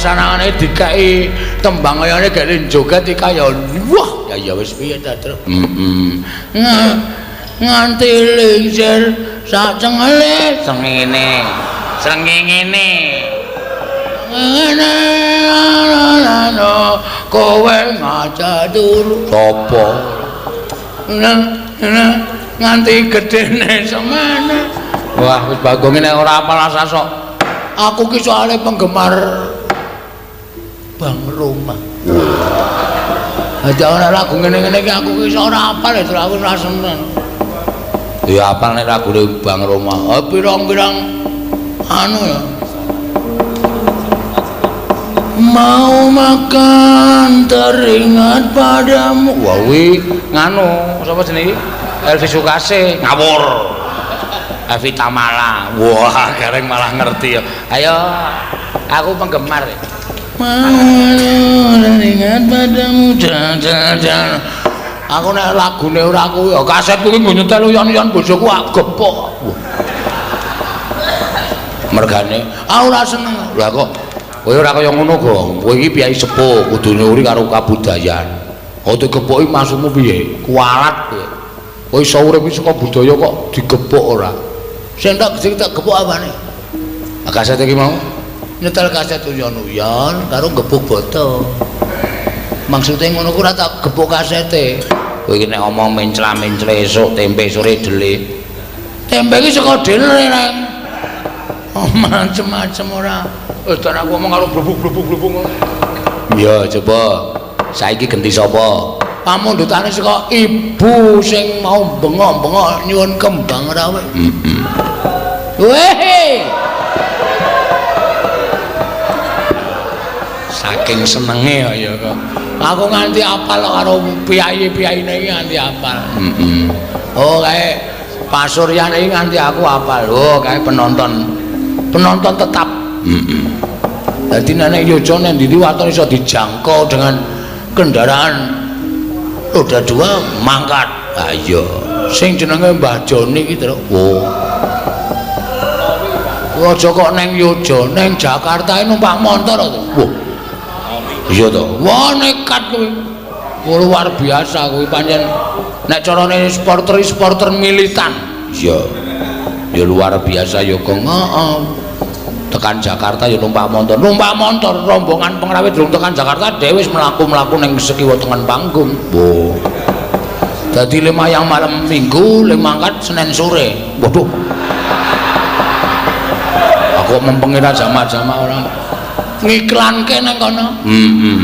Suasanane dikeki tembang kayane gek joget iki kaya wah ya ya wis piye ta, Truk. Heeh. Nganti lingsir sak cengele srengenge. Srengenge. Ngene kowe ngaca turu sapa? Nganti gedene semene. Wah, wis Bagong nek ora apal asasok. Aku ki soalé penggemar Bang Roma. Aja ora lagu ngene-ngene iki aku ki iso ora apal ya, aku ora seneng. Ya apal nek lagune Bang Roma. Oh, pirang-pirang anu ya. Mau makan teringat padamu. Wah, wi nganu sapa jenenge? Elvi Sukase ngawur. Evi Tamala. Wah, gareng malah ngerti ya. Ayo, aku penggemar. Mau teringat padamu. Jan. Aku nek lagune ora kuwi ya kaset kuwi nggo nyetel uyon-uyon bojoku gepok. Mergane aku ora seneng. Lah kok kowe ora kaya ngono, Gong. Kowe iki piyai sepuh, kudu nyuri karo kabudayan. Kok digepoki maksudmu piye? Kualat kowe. Kowe iso urip iki saka budaya kok digepuk ora? Sing tak gepuk apane? Kaset iki mau nyetel kaset uyon-uyon karo gepuk boto. Maksude ngono ku ora tak gepuk kasete. Kowe iki nek omong mencla-mencle esuk tempe sore dele. Tempe iki saka dele, Reng. Oh, macem-macem ora. Wis aku ngomong karo blubuk-blubuk ngono. Iya, coba. Saiki genti sapa? Pamundhutane saka ibu sing mau bengok-bengok nyuwun kembang rawe. Heeh. Weh. Saking senenge ya kok. Aku nganti apal karo piyai-piyaine iki nganti apal. Heeh. Oh, kae Pak Suryan iki nganti aku apal. Oh, kae penonton. Penonton tetap. Heeh. Dadi nek Yogya nang ndi waton iso dijangkau dengan kendaraan roda dua mangkat. Ha iya. Sing jenenge Mbah Joni iki, Truk. Oh. Aja kok neng Yogya, neng Jakarta numpak motor to. Wah. Iya to. Wah, nekat kuwi. Luar biasa kuwi pancen nek carane supporter militan. Iya. Ya luar biasa ya, Gong. Heeh. Tekan Jakarta ya numpak motor. Numpak motor rombongan pengrawit durung tekan Jakarta dhewe wis mlaku-mlaku ning sekiwa tengen panggung. Wah. Dadi lima yang malam Minggu, lima mangkat Senin sore. Waduh. Aku mempengira jama-jama orang ngiklanke nang kono. Heeh.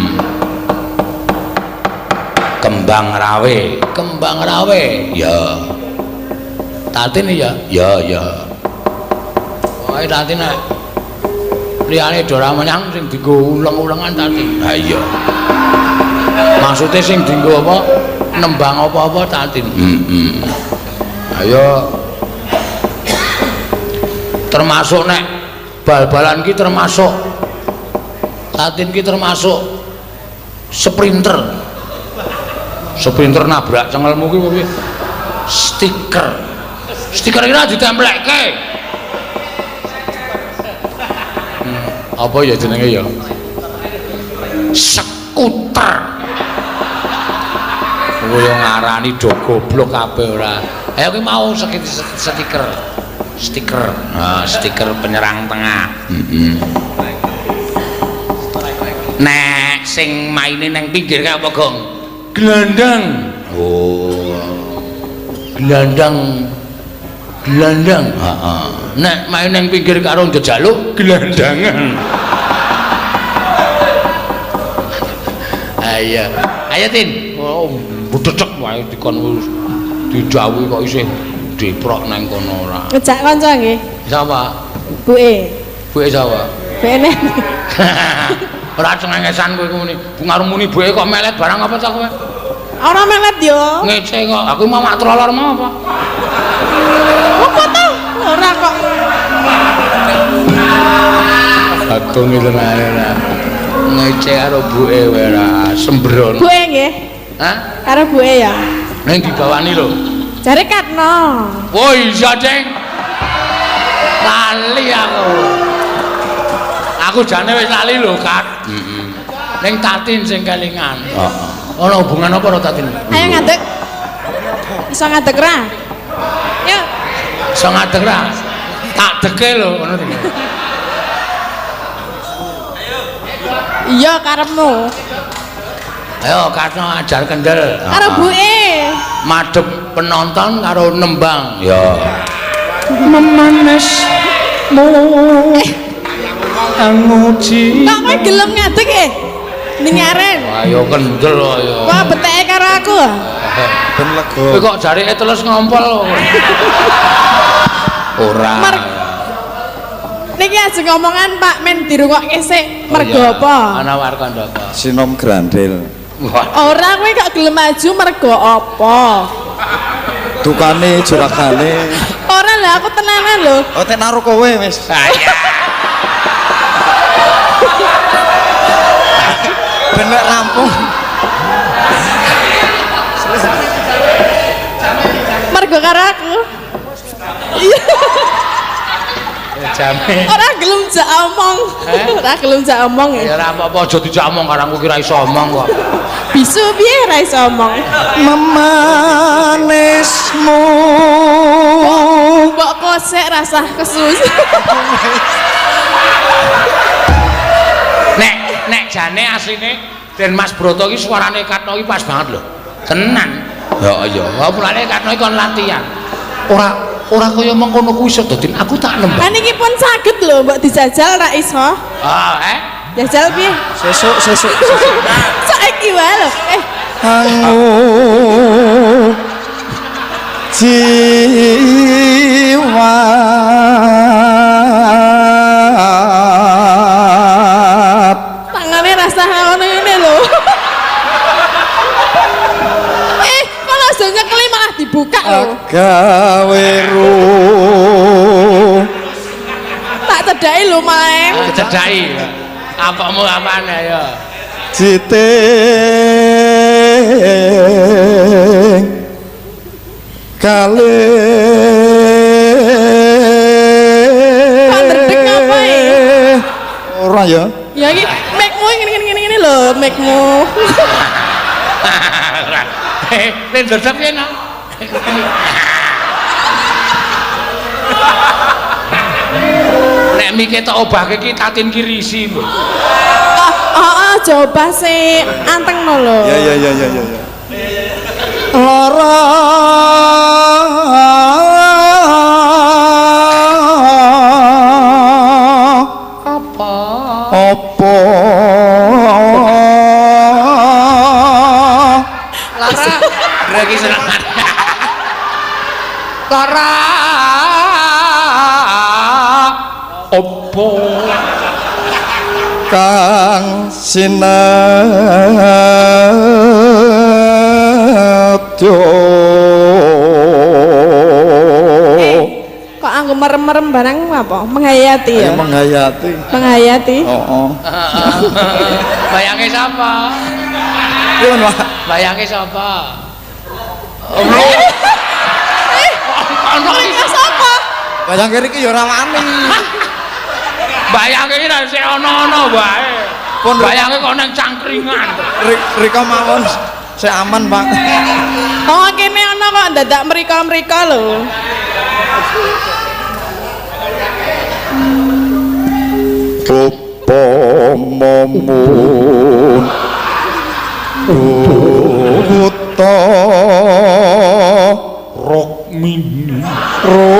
Kembang Rawe, Kembang Rawe. Ya. Tatin ya? Ya, ya. Pokoke Tatin nek liyane do ora menyang sing dienggo uleng-ulengan Tatin. Ha iya. Maksude sing dienggo apa? Nembang apa-apa Tatin. Heeh. Ayo termasuk nek bal-balan ki termasuk Tatin ki termasuk sprinter. Sprinter nabrak cengelmu ki piye? Stiker. Stiker iki ditemplekke. Apa ya jenenge ya? Skuter. Kowe yo ngarani do goblok kabeh ora. Ayo ki mau stiker. Stiker. Nah, stiker penyerang tengah. Heeh. Nek sing maine nang pinggir kae apa, Gong? Gelandang. Oh. Gelandang. Gelandang. Heeh. Nek main nang pinggir karo njejaluk gelandangan. Ayo. Ayo Tin. Oh, budhecek wae dikon didhawuhi kok isih diprok nang kono ora. Ngejak kanca nggih. Sapa? Buke. Buke sapa? Buke. Ora cengengesan kowe muni. Bungaru muni buke kok melet barang apa ta kowe? Ora melet yo. Ngece kok. Aku mau mak trolor mau apa? Apa to? Ora kok. Bagong iki tenan ora. Ngece karo buke wae ora sembrono. Buke nggih. Hah? Karo buke ya. Ning dibawani lho. Jare Katno. Oh iya, Deng. Lali aku. Aku jane wis lali lho, Kat. Heeh. Ning Tatin sing kelingan. Heeh. Ana hubungan apa karo Tatin? Ayo ngadeg. Iso ngadeg ra? Yo. Iso ngadeg ra? Tak deke lho ngono iki. Iya karepmu. Ayo Katno ajar kendel. Karo buke. Madhep penonton karo nembang. Ya. Memanesmu anguji. Kok kowe gelem ngadeg e? Ning aren. Ayo kendel ayo. Wah, beteke karo aku. Ben lega. Kowe kok jarike terus ngompol. Ora. Niki ajeng ngomongan Pak men dirungokke sik mergo apa? Ana warga ndaka. Sinom grandel. Wah. Ora kowe kok gelem maju mergo apa? Dukane juragane. Ora lah aku tenanan lho. Oh tek naruh kowe wis. Ben lek rampung. Mergo karo aku. Iya. Jame. Ora gelem jak omong. Ora gelem jak omong Ya ya. ora apa-apa aja dijak omong karo aku kira iso omong kok. Bisu piye ora iso omong. Memanesmu. Mbok kosek rasah kesus. Nek nek jane asline Den Mas Broto iki suarane Katno iki pas banget lho. Tenan. Ya iya. Wah, mulane Katno iki kon latihan. Ora ora kaya mengkono kuwi iso dadi aku tak nembang. Lah niki pun saged lho mbok dijajal ra iso. Ah, eh. Jajal piye? Sesuk sesuk. Saiki wae lho. Angu jiwa. Tangane rasah ngono ngene lho. Kok langsung nyekeli malah dibuka lho. Gawe ruh. Tak cedhaki lho, Maem. Cedhaki. Apamu apaan ayo. Jiting kalih. Kok ndredeg ngapa e? Ora ya. Ya iki mic-mu ngene ngene ngene lho, mic-mu. Nek ndredeg piye nak? Nek mike tak obahke iki Tatin ki risi lho. Oh, coba sih antengno lho. Ya ya ya ya ya. Lara apa? Apa? Lara iki seneng. Lara opo? Kang sinadya. Kok anggo merem-merem barang apa? Menghayati ya. Ayo menghayati. Menghayati. Heeh. Bayange sapa? Pripun, Pak? Bayange sapa? Ono iki sapa? Bayangke iki ya ora wani. Bayangke iki ra sik ono-ono wae. Bayangke kok nang cangkringan. Rika mawon sik aman, Pak. Oh, kene ono kok dadak mrika-mrika lho. Upama mun buta Rukmini. Rukmi.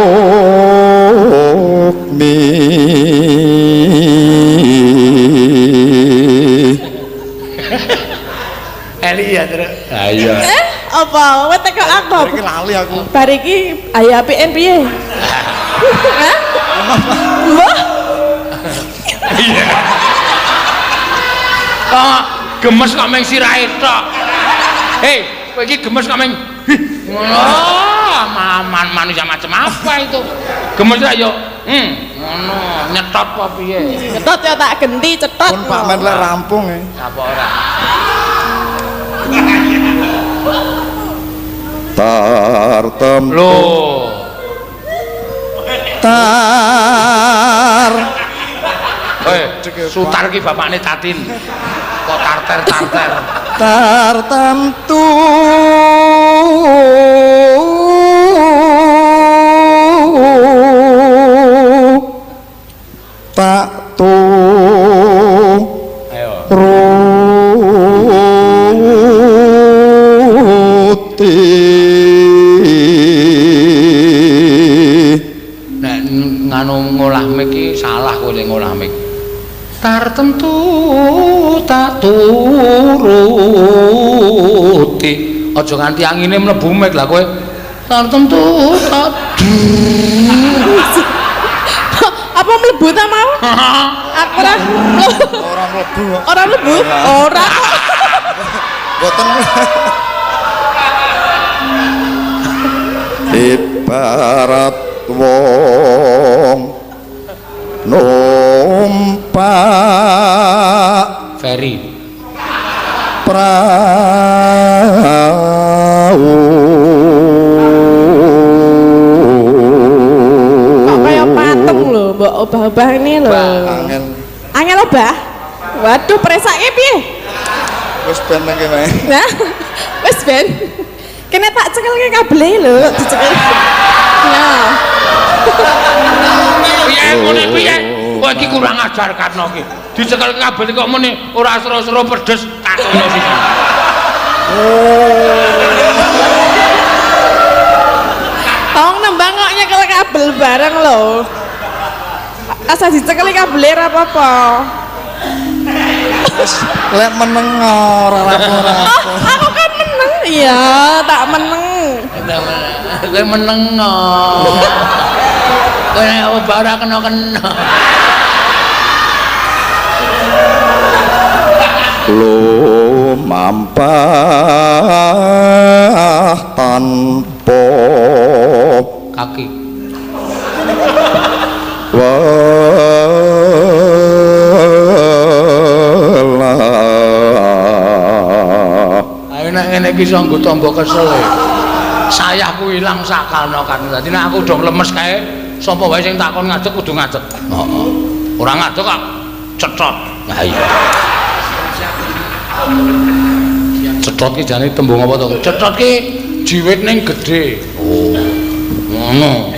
Eli ya terus. Ayo. Apa? Kowe teko aku. Iki lali aku. Bar iki ayo apike piye? Hah? Mbah? Iya. Kok gemes kok meng sirahe tok. Hei, kowe iki gemes kok meng ngono. Maman manusia macam apa itu? Gemes ra yo. Ngono, nyetot apa piye? Nyetot ya tak genti cetot. Pun Pak Men lek rampung e. Apa ora? Tartem lho. Tar Sutar ki bapakne Tatin. Kok tarter-tarter. Tartamtu tak tu Ayo. Ruti. Nek nganu ngolah mik ki salah kowe nek ngolah mik. Tartemtu tak turuti. Aja nganti angine mlebu mik lah kowe. Tartemtu tak Apa mlebu ta mau? Aku ora Ora mlebu. Ora mlebu? Ora. Mboten. Ibarat wong numpak Ferry. Prau. Kok kaya patung lho, mbok obah-obah ini lho. Angel. Angel obah? Waduh, presake piye? Wis ben nang kene. Nah, wis ben. Kene tak cekelke kabele lho, dicekel. Nah. Piye ngene piye? Kowe iki kurang ajar Karno iki. Dicekel kabel kok muni ora seru-seru pedes tak kono siji. Tong nembang kok nyekel kabel bareng lho. Asa dicekeli kabele ora apa-apa. Wis lek meneng ora apa-apa. Oh, aku kan meneng. Iya, tak meneng. Kowe meneng kok. Kowe nek obah ora kena-kena. Lumampah tanpa kaki. Welah. Ayo nek ngene iki iso nggo tamba kesel. Sayahku ilang sakalno kan. Dadi nek aku dong lemes kae, sapa wae sing takon ngadeg kudu ngadeg. Heeh. Ora ngadeg kok cetot. Lah iya. Cetot ki jane tembung apa to? Cetot ki jiwit ning gedhe. Oh. Ngono.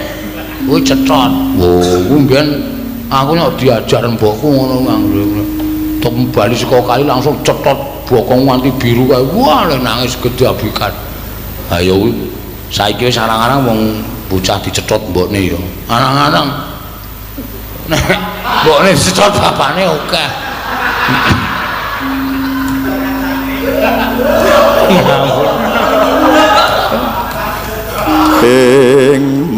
Kuwi cetot. Oh, Kuwi mbiyen aku nek diajar mbokku ngono nganggo. Tok bali saka kali langsung cetot bokong nganti biru kae. Wah, le nangis gedhe abikan. Ha ya kuwi saiki wis arang-arang wong bocah dicetot mbokne ya. Arang-arang. Nek mbokne dicetot bapane akeh. Ing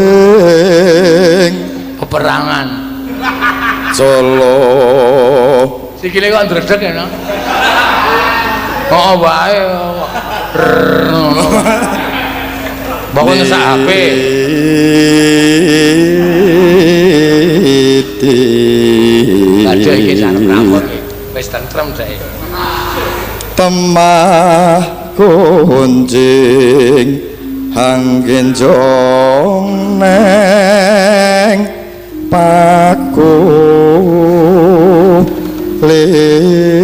madyaning Peperangan. Jala. Sikile kok ndredeg ya, no? Oh wae. Ngono. Mbok nyesak HP. Aduh iki sarep rambut. Wis tentrem dhek. Temah kunjing hanggenjong neng paku lingan.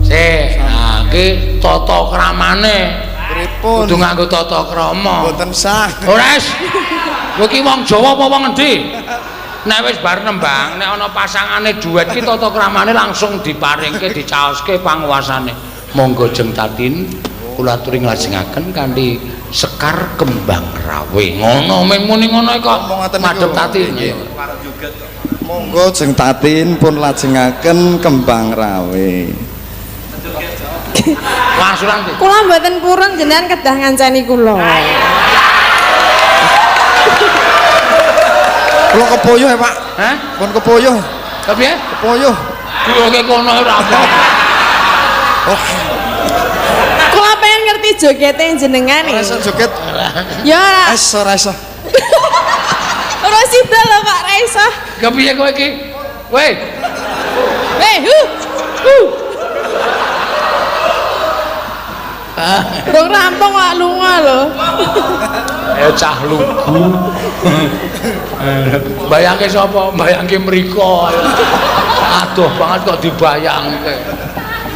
Sik, nah iki tata kramane. Pripun? Kudu nganggo tata krama. Mboten sah. Ora wis. Kowe iki wong Jawa apa wong endi? Nek wis bar nembang, nek ana pasangane duet ki tata kramane langsung diparingke dicaoske panguwasane. Monggo Jeng Tatin kula aturi nglajengaken kanthi sekar kembang rawe. Ngono ming muni ngono kok madhep Tatin. Monggo Jeng Tatin pun lajengaken kembang rawe. Wangsulan ki. Kula mboten purun jenengan kedah ngancani kula. Kula kepoyoh ya, Pak. Hah? Pun kepoyoh. Kepiye? Kepoyoh. Kuwi kono ora apa. Oh. Kula pengen ngerti jogete jenengan Ora iso joget. Ya ora. Wis ora iso. Ora sida lho Pak, ora iso. Kepiye kowe iki? Weh. Weh, hu. Hu. Rong rampung kok lunga lho. Ayo cah lugu. Bayangke sapa? Bayangke mriko. Aduh banget kok dibayangke.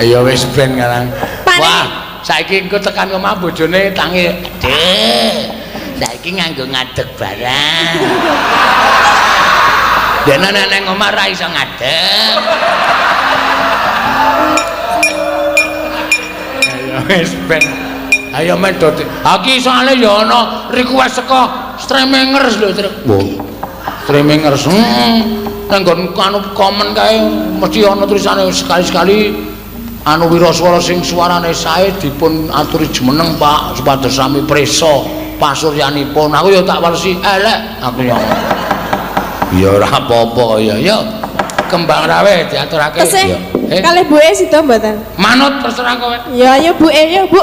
Ya wis ben karang. Wah, saiki engko tekan omah bojone tangi. Dik, saiki nganggo ngadeg barang. Dene nek nang omah ra iso ngadeg. Ya wis ben. Ayo men do. Ha iki soalé ya ana request saka streamingers lho, Truk. Wah. Streamingers. Nang nggon anu komen kae mesti ana tulisane sekali-sekali anu wiraswara sing suarane sae dipun aturi jumeneng Pak supados sami prisa pasuryanipun. Aku ya tak walesi elek aku ya. Ya ora apa-apa ya. Ya kembang rawe diaturake. Tesih kalih buke sida mboten? Manut terserah kowe. Ya ayo buke ya, Bu.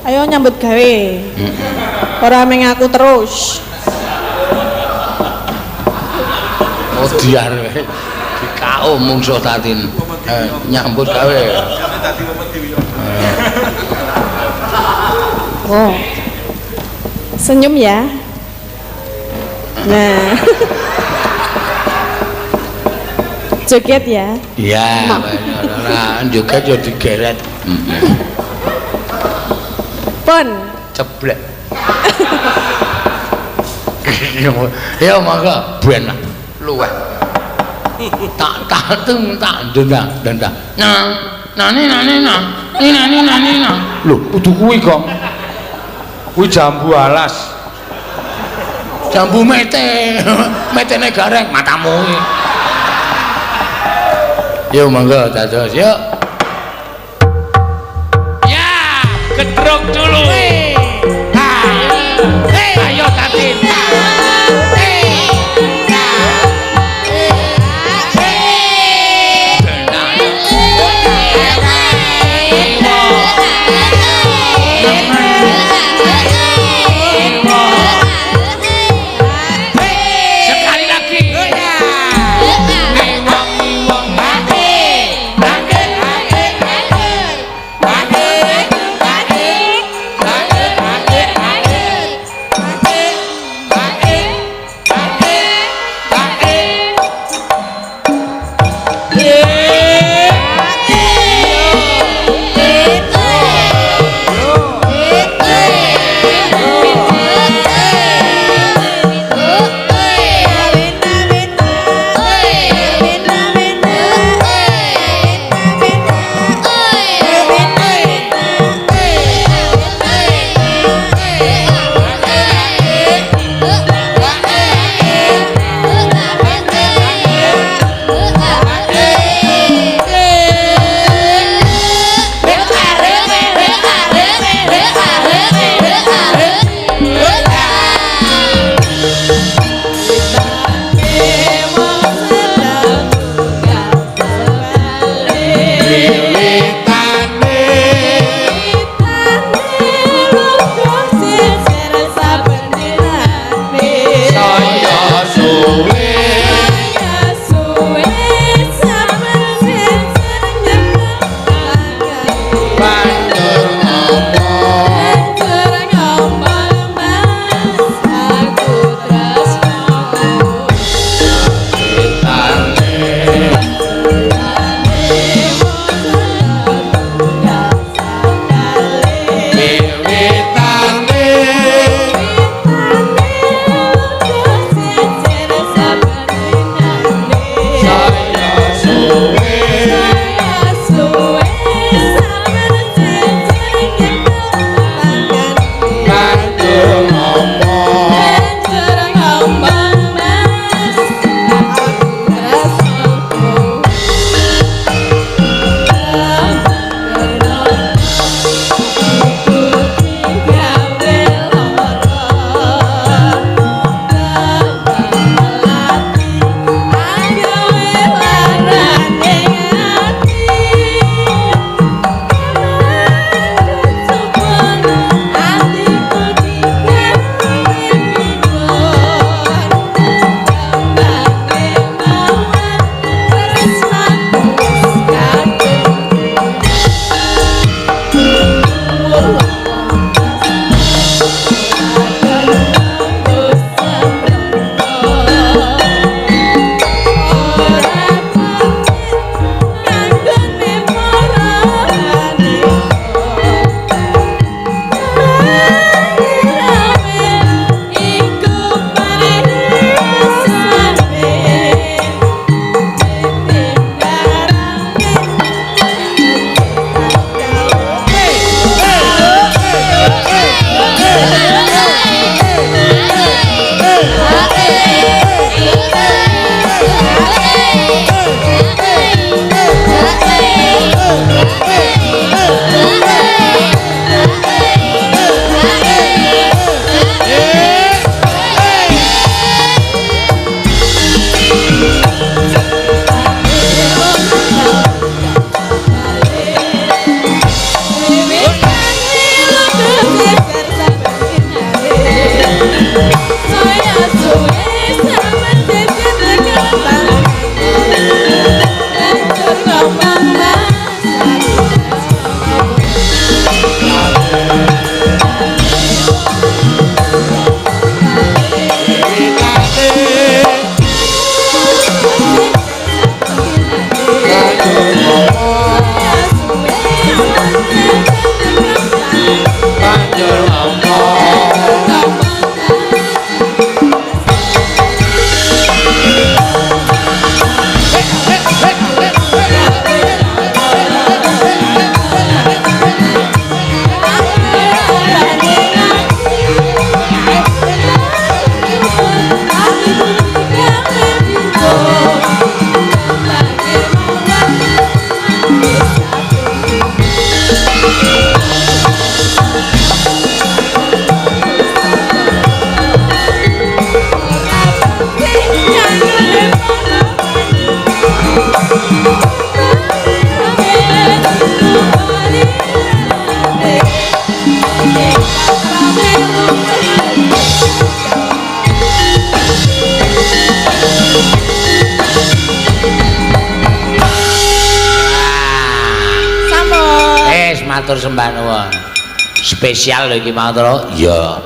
Ayo nyambut gawe. Ora meng aku terus. Oh diar kowe. Dikau mungsuh Tatin. Nyambut gawe. Oh. Senyum ya. Nah. Joget ya. Iya, ora joget ya digeret. Pon. Ceblek. Ya monggo ben luweh. Tak tak tung tak dendang dendang. Nah, nani nani nah. Ni nani nani nah. Lho, kudu kuwi, Gong. Kuwi jambu alas. Jambu mete. Metene gareng matamu kuwi. Yo monggo dados yuk. Ya, gedruk dulu. Ayo Tatin. Sekali lagi. Matur sembah nuwun. Spesial lho iki mau to. Iya.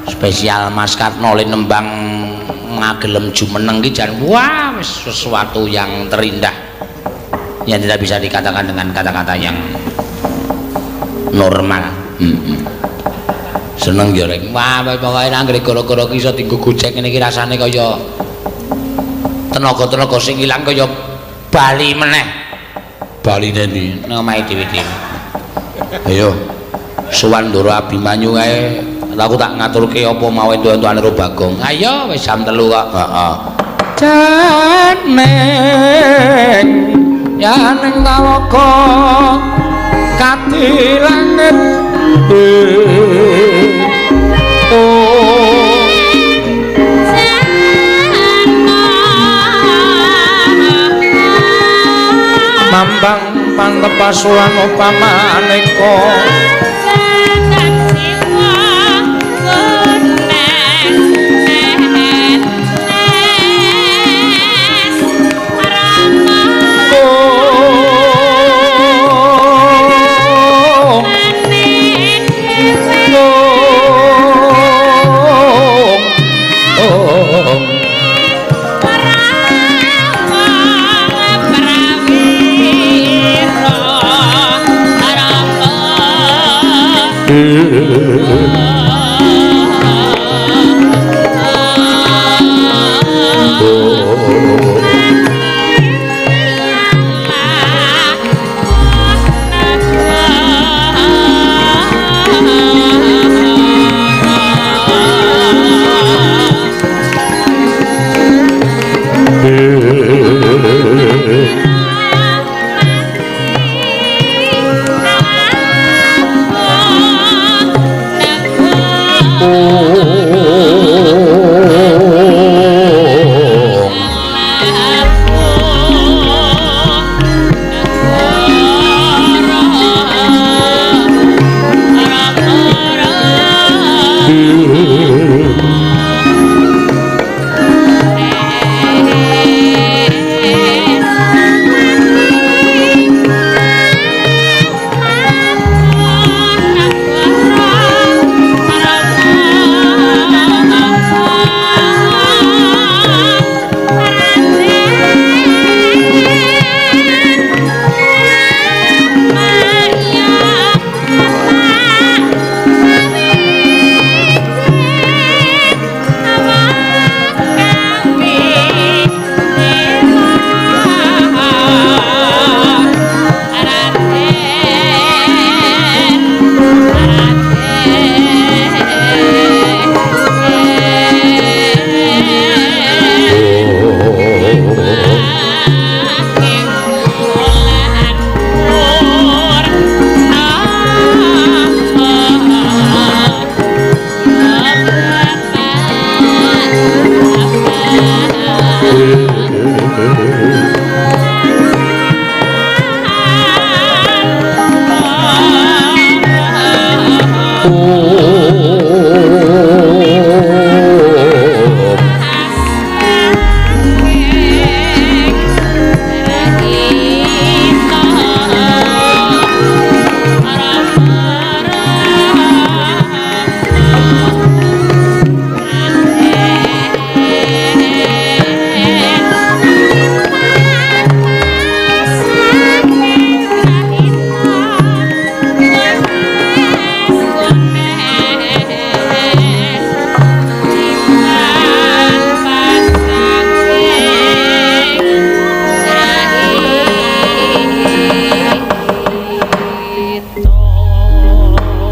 Spesial Mas Karno le nembang ngagelem jumeneng ki jan wah wis sesuatu yang terindah yang tidak bisa dikatakan dengan kata-kata yang normal. Seneng ya rek. Wah pokoke anggere gara-gara ki iso dienggo gojek ngene iki rasane kaya tenaga-tenaga sing ilang kaya bali meneh. Baline ndi? Nang omahe dhewe-dhewe. Ayo sowan Ndoro Abimanyu kae. Aku tak ngaturke apa mau entuk-entukane karo Bagong. Ayo wis jam 3 kok. Heeh. Janeng yaning talaga kati langit. Mambang pantepasulan upamaneka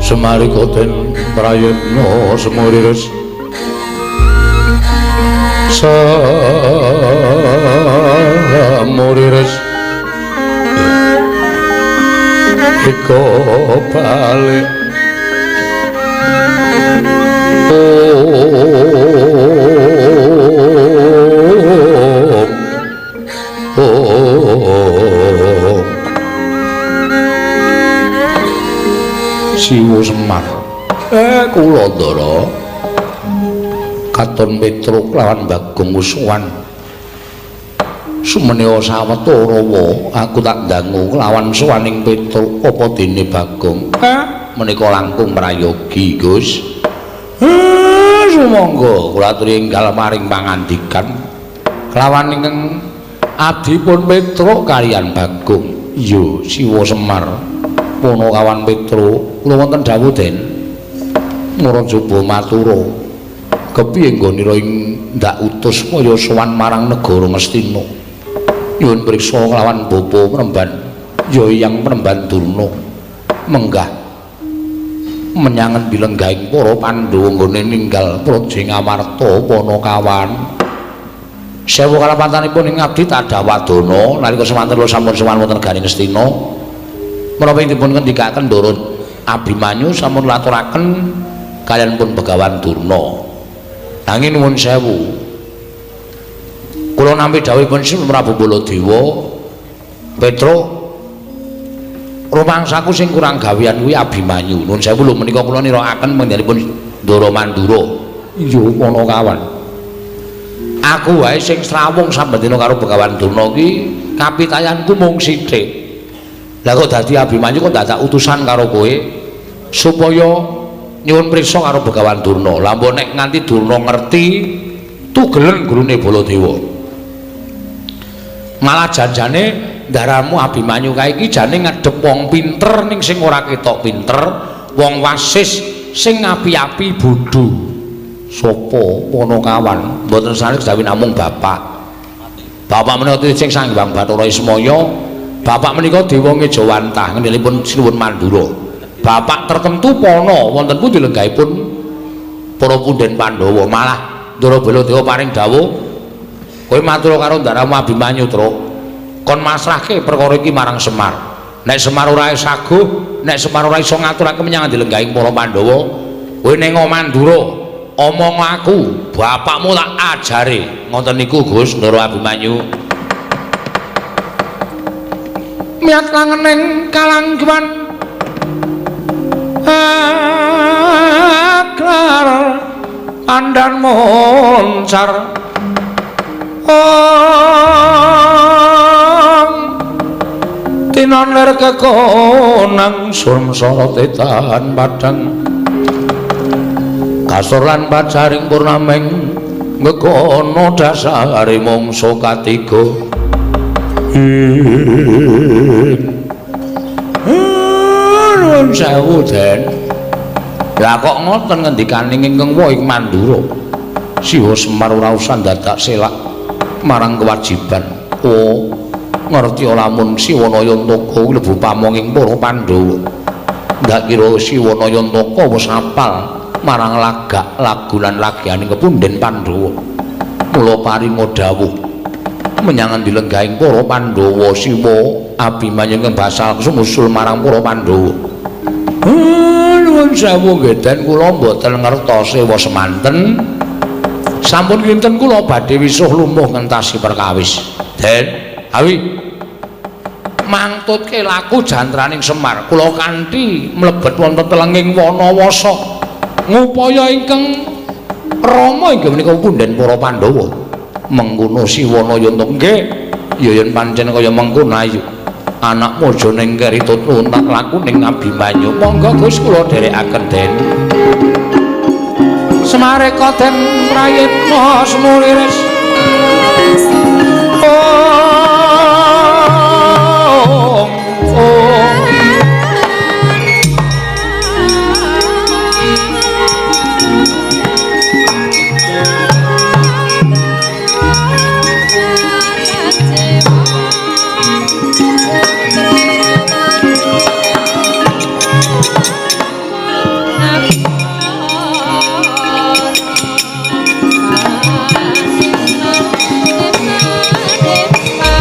Semarika den prayitna semuriris semuriris iko balik om Siwu Semar kula Ndara katon Petruk lawan Bagong Wusuwan Sumenea sawetara wa aku tak dangu kelawan sowaning Petruk apa dene Bagong. Menika langkung prayogi, Gus. Sumangga kula aturi enggal maring pangandikan kelawan ingkang adipun Petruk kaliyan Bagong. Iya, Siwa Semar. Punakawan Petruk, kula wonten dawuh Den. Murajaba matura. Kepiye nggonira ing ndak utus kaya sowan marang negara Ngastina? Nyuwun priksa kelawan bapa Premban, ya Hyang Premban Durna. Menggah menyang endi lenggahing para Pandhawa nggone ninggal praja Ngamarta Panakawan. Sewu kalapatanipun ing abdi tadawadana nalika semanten kula sampun sowan wonten negari Ngastina. Menapa ing dipun ngendikaken Ndara Abimanyu sampun laturaken kaliyan pun Begawan Durna. Nanging nuwun sewu. Kula nampi dawuhipun Sri Prabu Baladewa, Petruk rumangsaku sing kurang gawean kuwi Abimanyu. Nuwun sewu lho menika kula nirakaken panggenipun Ndara Mandura. Iya Panakawan. Aku wae sing srawung saben dina karo Begawan Durna ki kapitayanku mung sithik. Lah kok dadi Abimanyu kok dadak utusan karo kowe supaya nyuwun priksa karo Begawan Durna. Lah mbok nek nganti Durna ngerti tugelen gurune Baladewa. Malah janjane ndaramu Abimanyu kae iki jane ngadhep wong pinter ning sing ora ketok pinter, wong wasis sing api-api bodho. Sapa Panakawan? Mboten sanes dawuh namung bapak. Bapak menika sing Sang Hyang Bathara Ismaya, bapak menika dewa ngejawantah ngendelipun Sinuwun Mandura. Bapak tertentu pana wonten pundi lenggahipun para punden Pandhawa. Malah Ndara Baladewa paring dawuh, kowe matur karo ndaramu Abimanyu, Truk. Kon masrahke perkara iki marang Semar. Nek Semar ora saguh, nek Semar ora iso ngaturake menyang lenggahing para Pandhawa, kowe ning Mandura omong aku, bapakmu tak ajare. Ngoten niku Gus Ndara Abimanyu. Miyat langening kalangguan aklar andan moncar ong tinon lir kekonang surem sorote tahan padang kasur lan pacaring purnameng ngekono dasare mangsa katiga. Nuwun sewu Den. Lah kok ngoten ngendikaning ingkang wa ing Mandura. Siwa Semar ora usah dadak selak marang kewajiban. Oh, ngerti lamun Siwa Nayantaka kuwi lebu pamonging para Pandhawa. Ndak kira Siwa Nayantaka wis apal marang lagak lagu lan lagianing kepunden Pandhawa. Mula paringa dawuh menyang endi lenggahing para Pandhawa Siwa Abimanyu ingkang basal sumusul marang para Pandhawa. Nuwun sewu nggih Den, kula mboten ngertos sewa semanten. Sampun kinten kula badhe wisuh lumuh ngentasi perkawis. Den, awi mangtutke laku jantraning Semar. Kula kanthi mlebet wonten telenging Wanawasa ngupaya ingkang rama inggih menika punden para Pandhawa. Mengkono Siwa Nayanta nggih, ya yen pancen kaya mengkono ayu. Anakmu aja ning keri tutun tak laku ning Abimanyu. Monggo Gus kula dherekaken Den. Semareka den prayitna semuliris. Ong ong. Bye.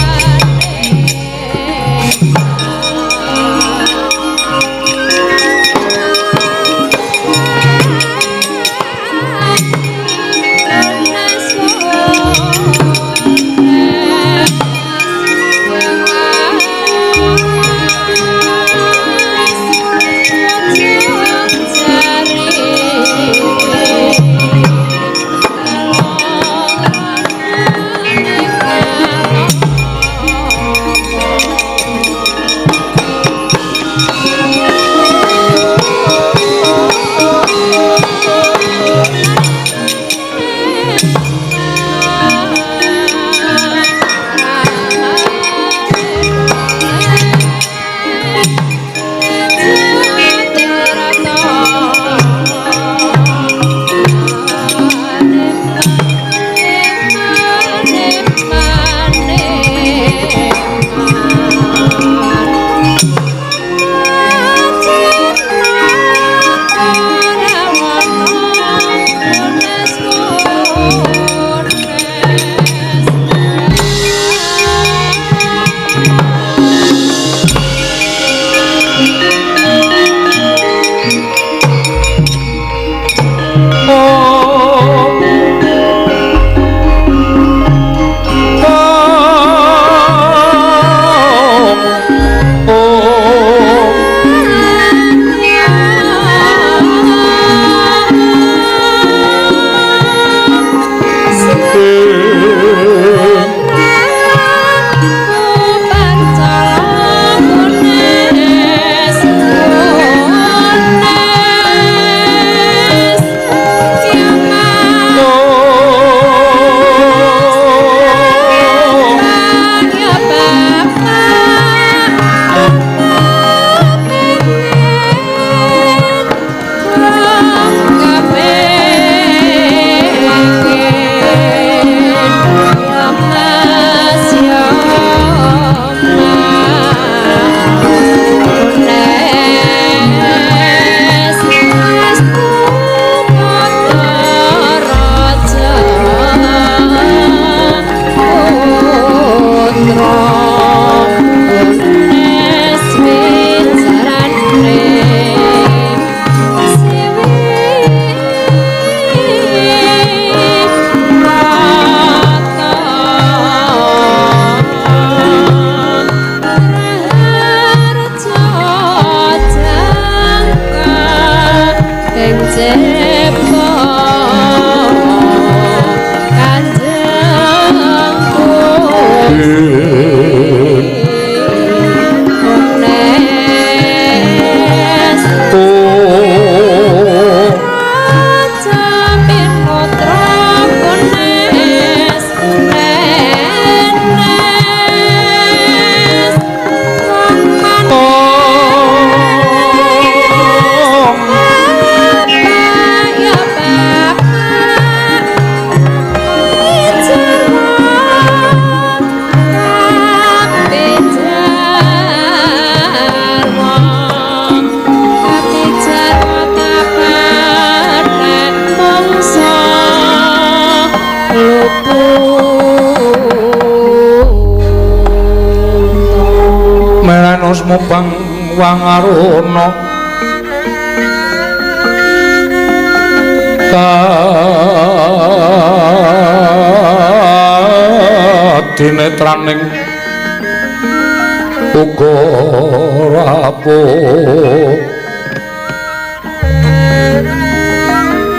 Meranos mubang wangaruna kadinetraning uga rapuh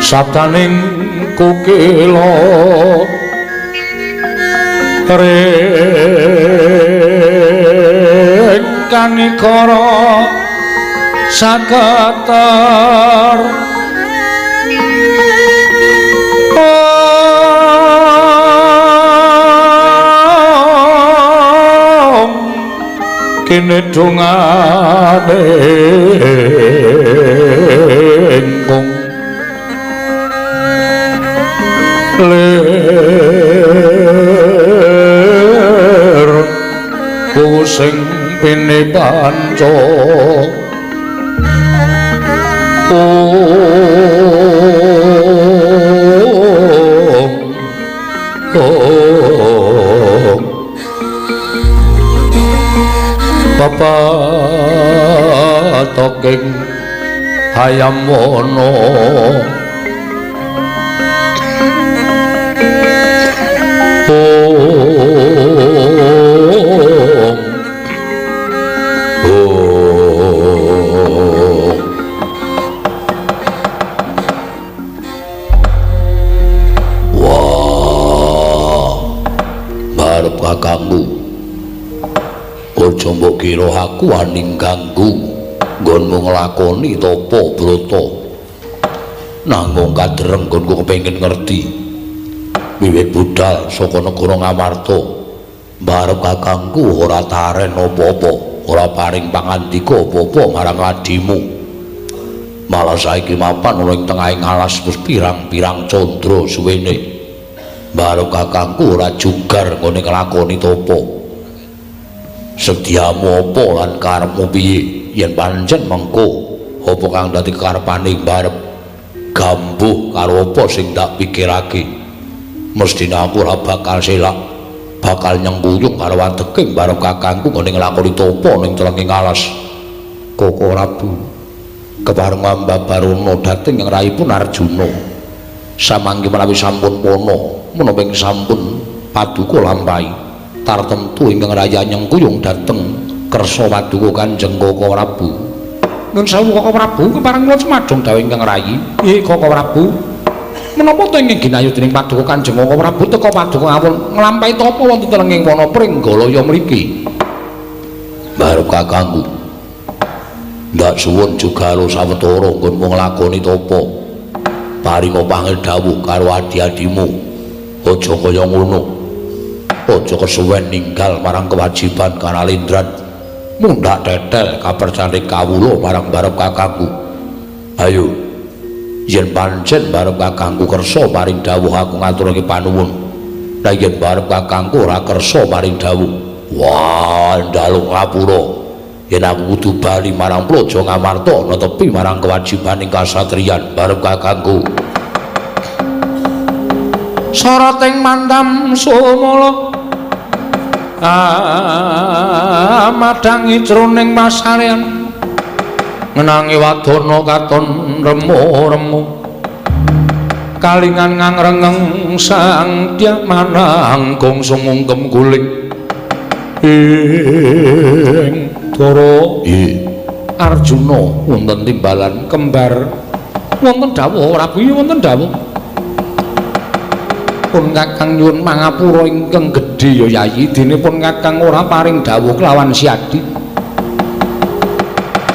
sabdaning kukila ring kanikara saketer kene dongane ingkung lir pusing pini panca om Bapa toking hayam wana om om. Wah, barep kakangku aja mbok kira aku wani ganggu nggonmu nglakoni tapa brata. Nanggung kadereng nggonku kepengin ngerti. Wiwit budal saka negara Ngamarta, mbarep kakangku ora taren apa-apa, ora paring pangandika apa-apa marang adimu. Malah saiki mapan ana ing tengahing alas wis pirang-pirang candra suwene. Mbarep kakangku ora jugar nggone nglakoni tapa. Sediamu apa lan karepmu piye yen pancen mengko apa kang dadi karepane mbarep gambuh karo apa sing tak pikirake. Mesthine aku ora bakal selak, bakal nyengkuyung karo adeke mbarep kakangku nggone nglakoni tapa ning telenging alas. Koko Prabu kepareng ambabarana dhateng ing raipun Arjuna. Samangke menawi sampun pana menapa ing sampun paduka lampahi tartemtu ingkang raya nyengkuyung dhateng kersa paduka Kanjeng Koko Prabu. Nun sewu Koko Prabu, kepareng kula cumadong dawuh ingkang rayi. Nggih Koko Prabu. Menapa to ingkang ginayu dening paduka Kanjeng Koko Prabu teka paduka ngawon nglampahi tapa wonten telenging wana Pringgalaya mriki? Barep kakangku. Ndak suwun jugaro sawetara nggonmu nglakoni tapa. Paringa pangil dawuh karo adi-adimu. Aja kaya ngono. Aja kesuwen ninggal marang kewajiban kanalindran. Mundhak tetel kapercane kawula marang barep kakangku. Ayo, yen pancen barep kakangku kersa paring dawuh aku ngaturake panuwun. Lah yen barep kakangku ora kersa paring dawuh, wah njaluk ngapura. Yen aku kudu bali marang Praja Ngamarta netepi marang kewajibaning kasatriyan barep kakangku. Sarating mandam sumala amadhangi jroning pasarean ngenangi wadana katon remu-remu kalingan ngangrengeng sang dyak manang gongso ngungkem guling ing Dara Arjuna wonten timbalan kembar wonten dawuh Prabu wonten dawuh pun kakang nyuwun pangapura ingkang gedhe ya Yayi dene pun kakang ora paring dawuh kelawan Siadi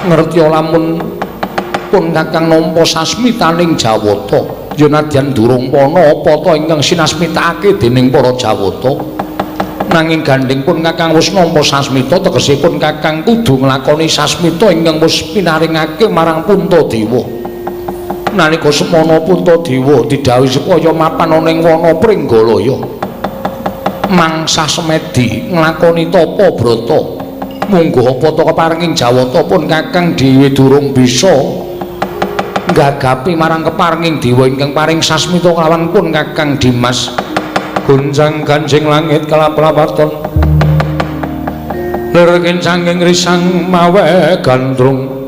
ngerti lamun pun kakang nampa sasmitaning Jawata ya nadyan durung pana apa ta ingkang sinasmitakake dening para Jawata nanging gandheng pun kakang wis nampa sasmita tegese pun kakang kudu nglakoni sasmita ingkang wis pinaringake marang Puntadewa. Nalika semana Puntadewa didhawuhi supaya mapan ana ing wana Pringgalaya mangsa semedi nglakoni tapa brata mungguh apa ta keparenging Jawata pun kakang dhewe durung bisa nggagapi marang keparenging dewa ingkang paring sasmita kelawan pun kakang Dimas. Gunjang ganjing langit kelap-lapaton lerkin sangking risang mawe gandrung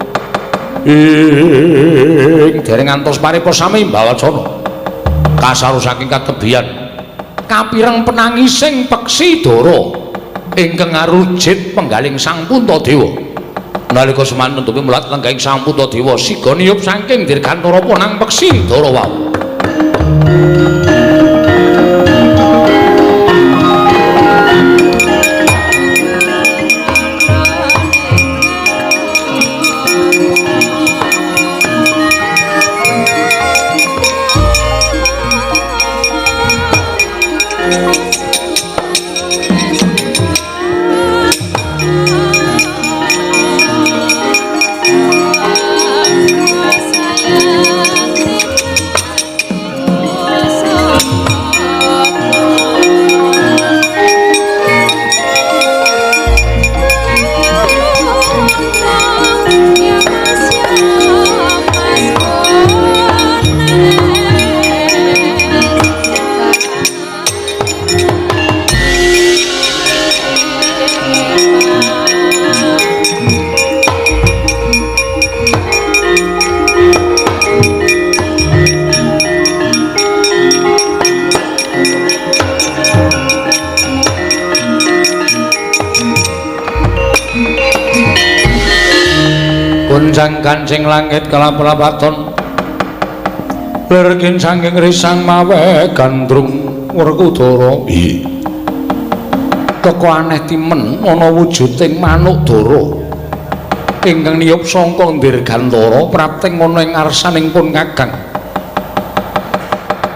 ing dereng ngantos paripa sami mbawacana kasaru saking katebian kapireng penangising peksi dara ingkang ngarujit penggaling Sang Puntadewa. Nalika semanten tupi mulat lenggahing Sang Puntadewa siga niyup saking dirgantara ponang peksi dara wau. Gunjang kancing langit kelap-lapaton lerkin saking risang mawe gandrung Werkudara. Teko aneh timen ana wujuding manuk dara ingkang niyup sangka dirgantara prapting ana ing ngarsaning pun Kakang.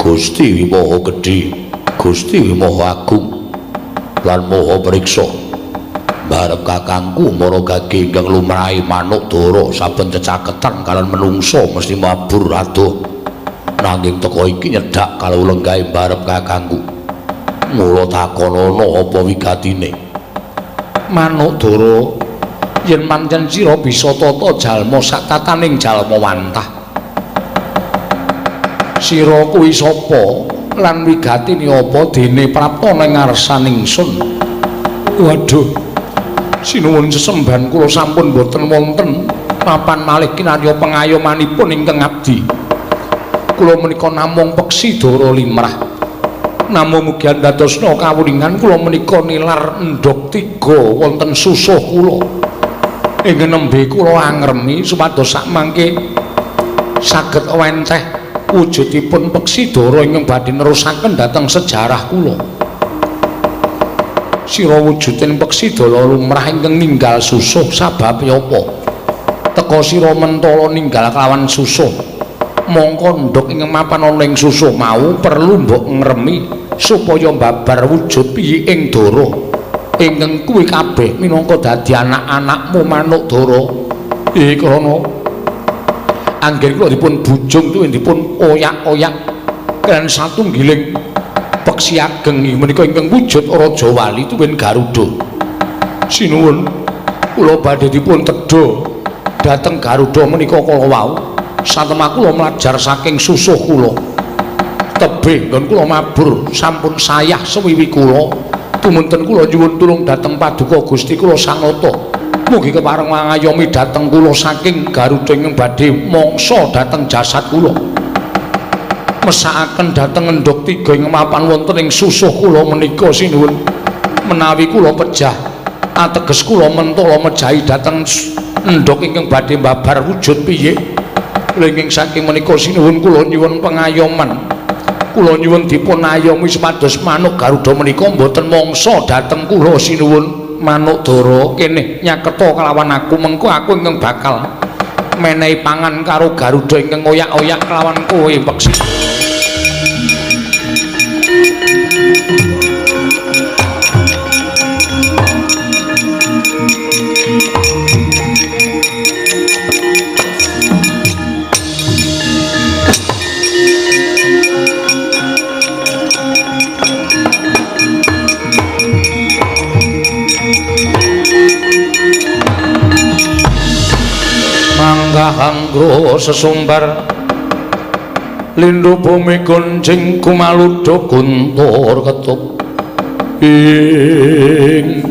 Gusti Maha Gedhe, Gusti Maha Agung lan Maha Priksa. Barep kakangku mara gage ingkang lumrahe manuk dara saben cecaketan kalian menungso mesti mabur adoh. Nanging teko iki nyedhak kalau lenggahe barep kakangku. Mula takonono apa wigatine? Manuk dara, yen pancen sira bisa tata jalma sak tataning jalma wantah. Sira kuwi sapa lan wigatine apa dene prapta ning ngarsaning sun? Waduh. Sinuwun sesembahan kula sampun boten wonten papan malih kinarya pengayomanipun ingkang abdi. Kula menika namung peksi dara limrah. Namung mugi andadosna kawuningan kula menika nilar endhog tiga wonten susuh kula. Ingkang nembe kula angremi supados sakmangke saged wenteh wujudipun peksi dara ingkang badhe nerusaken dhateng sejarah kula. Sira wujuding peksi dara lumrah ingkang ninggal susuh sababe apa? Teka sira mentala ninggal kelawan susuh. Mongko ndhog ingkang mapan ana ing susuh mau perlu mbok ngremi supaya mbabar wujud piye ing dara. Ingkang kuwi kabeh minangka dadi anak-anakmu manuk dara. Krana anggen kula dipun bujung tuwin dipun oyak-oyak lan satunggiling peksi ageng menika ingkang wujud Raja Wali tuwin Garuda. Sinuwun kula badhe dipun tedha dhateng Garuda menika kala wau. Satemah kula mlajar saking susuh kula. Tebih nggon kula mabur sampun sayah sewiwi kula. Tumunten kula nyuwun tulung dhateng Paduka Gusti kula Sanata. Mugi kepareng ngayomi dhateng kula saking Garuda ingkang badhe mangsa dhateng jasad kula. Mesakaken dhateng endhog tiga ing mapan wonten ing susuh kula menika sinuwun. Menawi kula pejah ateges kula mentala mejahi dhateng endhog ingkang badhe mbabar wujud piye. Lenging saking menika sinuwun kula nyuwun pengayoman. Kula nyuwun dipun ayomi supados manuk Garuda menika mboten mangsa dhateng kula sinuwun. Manuk dara kene nyaketa kelawan aku, mengko aku ingkang bakal menehi pangan karo Garuda ingkang oyak-oyak kelawan kowe peksi. Manggah anggra sesumbar Lindu bumi kuncing kumaluda guntur ketup ing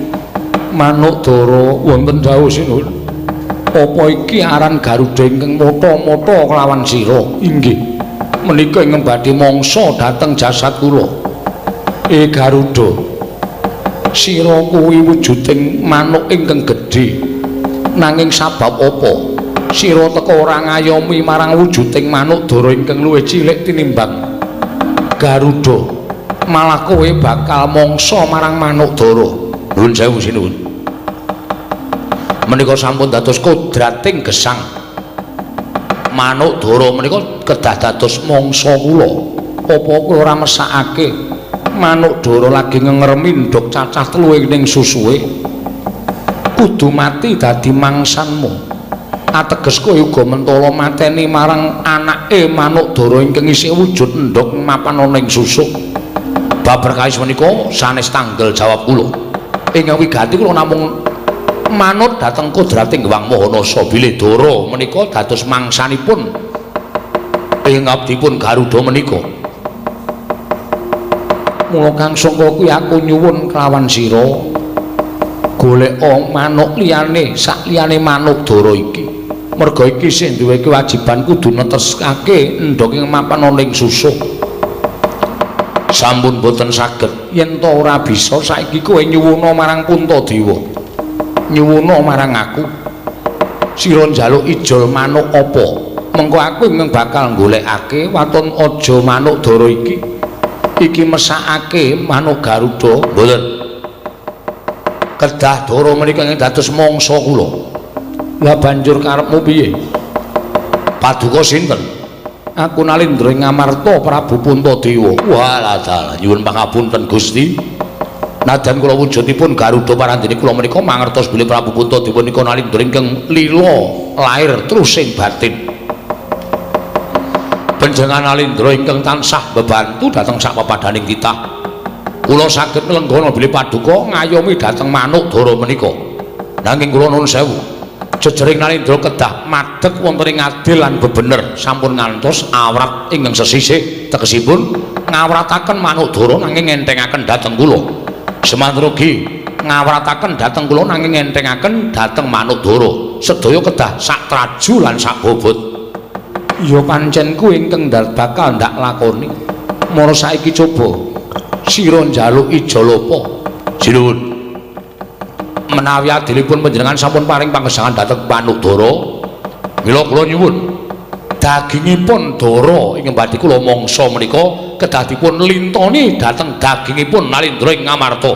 manuk dara wonten dawuh sinuwun. Apa iki aran Garuda ingkang mata-mata kelawan sira? Inggih. Menika ingkang badhe mangsa dhateng jasad kula. Garuda, sira kuwi wujuding manuk ingkang gedhe. Nanging sabab apa sira teka ora ngayomi marang wujuding manuk dara ingkang luwih cilik tinimbang Garuda? Malah kowe bakal mangsa marang manuk dara. Nuwun sewu sinuwun. Menika sampun dados kodrating gesang. Manuk dara menika kedah dados mangsa kula. Apa kowe ora mesakake manuk dara lagi ngengremi ndhog cacah telu ning susuwe? Kudu mati dadi mangsanmu. Ateges kowe uga mentala mateni marang anake manuk dara ingkang isih wujud endhog mapan ana ing susuk. Bab perkawis menika sanes tanggel jawab kula. Ingkang wigati kula namung manut dhateng kodrating Hyang Maha Nasa bilih dara menika dados mangsanipun ing abdipun Garuda menika. Mula kang sangka kuwi aku nyuwun kelawan sira goleka manuk liyane sak liyane manuk dara iki. Merga iki sing duwe kewajiban kudu neteskake endhog ing mapan ana ing susuh. Sampun boten saged. Yen ta ora bisa saiki kowe nyuwuna marang Puntadewa. Nyuwuna marang aku. Sira njaluk ijol manuk apa? Mengko aku ingkang bakal golekake waton aja manuk dara iki. Iki mesakake manuk Garuda. Mboten. Kedah dara menika ingkang dados mangsa kula. Lah banjur karepmu piye? Paduka sinten? Aku Nalindra ing Ngamarta Prabu Puntadewa. Walah dalah nyuwun pangapunten Gusti. Nadyan kula wujudipun Garuda parandene kula menika mangertos bilih Prabu Puntadewa nika Nalindra ingkang lila lair trusing batin. Panjenengan Nalindra ingkang tansah bebantu dhateng sak pepadaning titah. Kula saged nglenggana bilih paduka ngayomi dhateng manuk dara menika. Nanging kula nuwun sewu. Jejering Nalindra kedah madeg wonten ing adil lan bebener sampun ngantos awrat ingkang sesisih tegesipun ngawrataken manuk dara nanging ngentengaken dhateng kula. Semanten ugi ngawrataken dhateng kula nanging ngentengaken dhateng manuk dara. Sedaya kedah sak traju lan sak bobot. Ya pancen kuwi ingkang bakal ndak lakoni. Mara saiki coba sira njaluk ijol apa? Sinuwun. Menawi adilipun panjenengan sampun paring pangesangan dhateng manuk dara, mila kula nyuwun dagingipun dara ingkang badhe kula mangsa menika kedah dipun lintoni dhateng dagingipun Nalindra ing Ngamarta.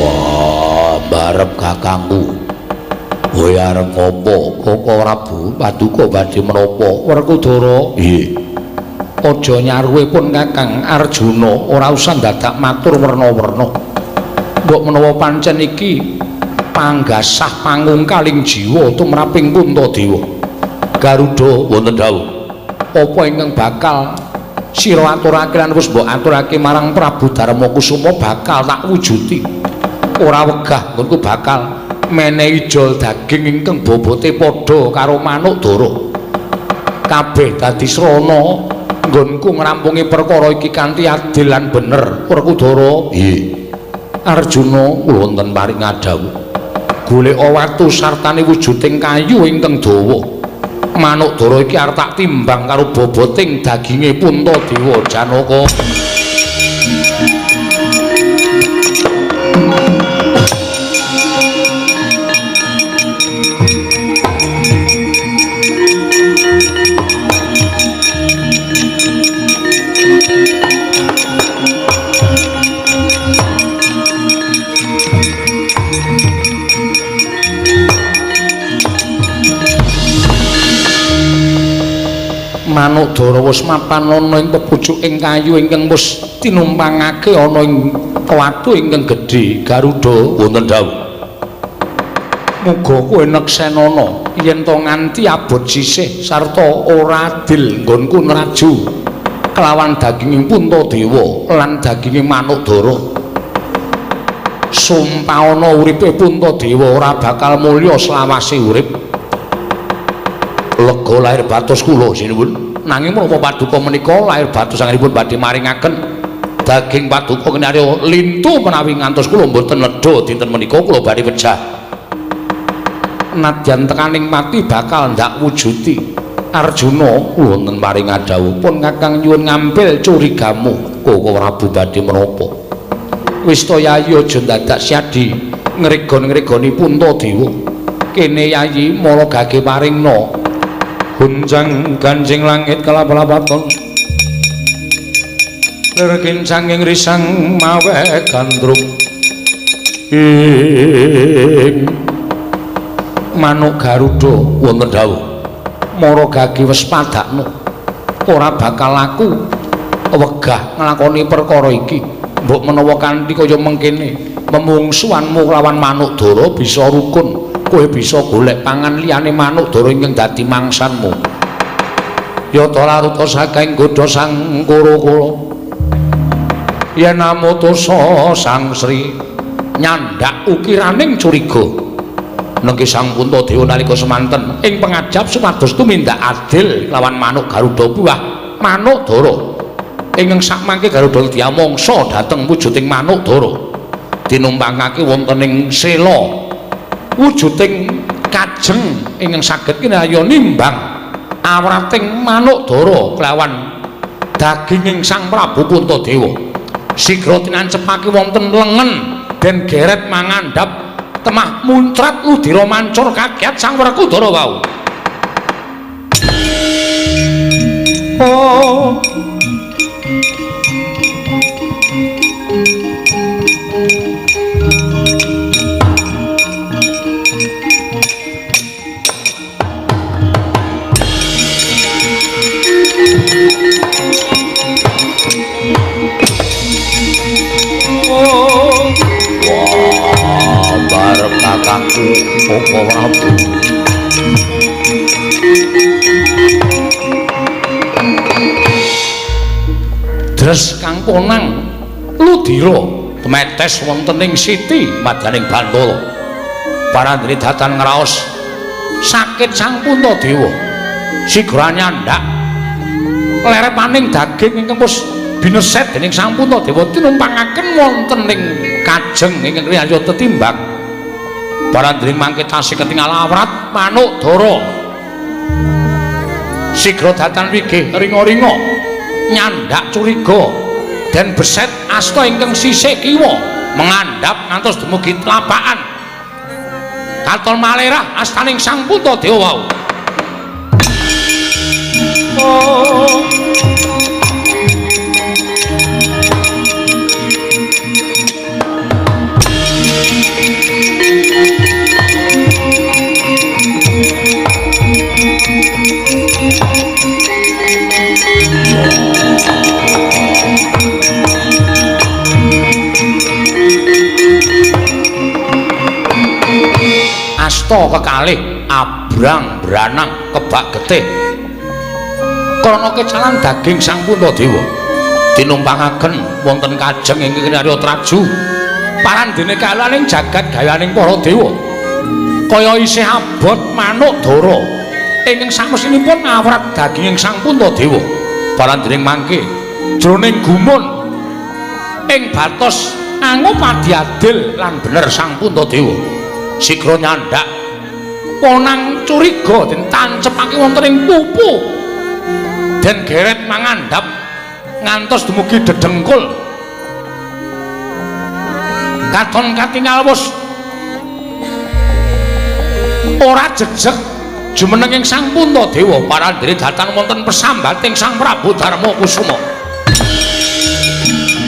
Wah, barep kakangku. Kowe arep ngopo? Koko Prabu paduka badhe menapa? Werkudara. Nggih. Aja nyaruwe pun Kakang Arjuna, ora usah dadak matur werna-werna. Mbok menawa pancen iki panggasah pangungkaling jiwa tumraping Puntadewa. Garuda wonten dawuh. Apa ingkang bakal sira aturake lan wis mbok aturake marang Prabu Darmakusuma bakal tak wujuti. Ora wegah nggonku bakal menehi ijol daging ingkang bobote padha karo manuk dara. Kabeh dadi srana nggonku ngrampungi perkara iki kanthi adil lan bener. Werkudara. Nggih. Arjuna kula wonten paring ngadhawuh. Goleka watu sartane wujuding kayu ingkang dawa. Manuk dara iki arep tak timbang karo boboting daginge Puntadewa Janaka. Manuk dara wis mapan ana ing pepucuking kayu ingkang wis tinumpangake ana ing watu ingkang gedhe. Garuda wonten dawuh. Muga kowe neksenana yen to nganti abot sisih sarta ora adil nggonku nraju. Kelawan daginging Puntadewa lan daginging manuk dara. Sumpahana uripe Puntadewa ora bakal mulya selawase urip. Lega lahir batos kula sinuwun. Nanging menapa paduka menika lahir batos anggenipun badhe maringaken daging paduka kinarya lintu menawi ngantos kula mboten ledha dinten menika kula badhe pejah. Nadyan tekaning mati bakal ndak wujuti. Arjuna wonten paring dawuh pun Kakang nyuwun ngampil curigamu. Koko Prabu badhe menapa? Wis to Yayi aja dadak siadi ngregon-ngregoni Puntadewa. Kene Yayi mala gage paringna. Gunjang ganjing langit kelap-lapaton. Lir kincanging risang mawe gandrung. Ing manuk Garuda wonten dawuh. Mara gage wis padakno. Ora bakal aku wegah nglakoni perkara iki. Mbok menawa kanthi kaya mengkene memungsuhanmu lawan manuk dara bisa rukun. Kowe bisa golek pangan liyane manuk dara ingkang dadi mangsanmu. Yata laruta saking godha sang Kura-kura. Yen amutusa Sang Sri nyandak ukiraning curiga. Nengki Sang Puntadewa nalika semanten ing pangajap supados tumindak adil lawan manuk Garuda buah manuk dara. Ingkang sakmangke Garuda diamangsa dhateng wujuding manuk dara. Tinumpangake wonten ing sela wujuding kajeng ingkang saged kinarya nimbang awrating manuk dara kelawan daginging Sang Prabu Puntadewa. Sigra tinancepake wonten lengen den geret mangandhap temah muncrat ludira mancur kagiat Sang Werkudara wau. Oh. Wah, bareng kakangku Koko Prabu. Dres kang konang ludira tumetes wonten ing siti madyaning Bantala. Parandene datan ngraos sakit Sang Puntadewa. Sigra nyandak lerepaning daging ingkang wis bineset dening Sang Puntadewa tinumpangaken wonten ing kajeng ingkang riyaya tetimbang. Parandene mangke tasih ketingal awrat manuk dara. Sigra datan wigih ringa-ringa nyandak curiga den beset asta ingkang sisih kiwa mengandhap ngantos dumugi tlapakan. Katon malerah astaning Sang Puntadewa wau. Oh. Asta kekalih abrang branang kebak getih krana kecalan daging Sang Puntadewa tinumpangaken wonten kajeng ingkang kinarya traju parandene kalaning jagat gayaning para dewa kaya isih abot manuk dara ingkang samesinipun awrat daginging Sang Puntadewa. Parandene mangke jroning gumun ing batos angupadi adil lan bener Sang Puntadewa. Sigra nyandak ponang curiga den tancepake wonten ing pupu den geret mangandhap ngantos dumugi dedengkul. Katon katingal wis ora jejeg jumenenging Sang Puntadewa. Parandene datan wonten pesambating Sang Prabu Darma Kusuma.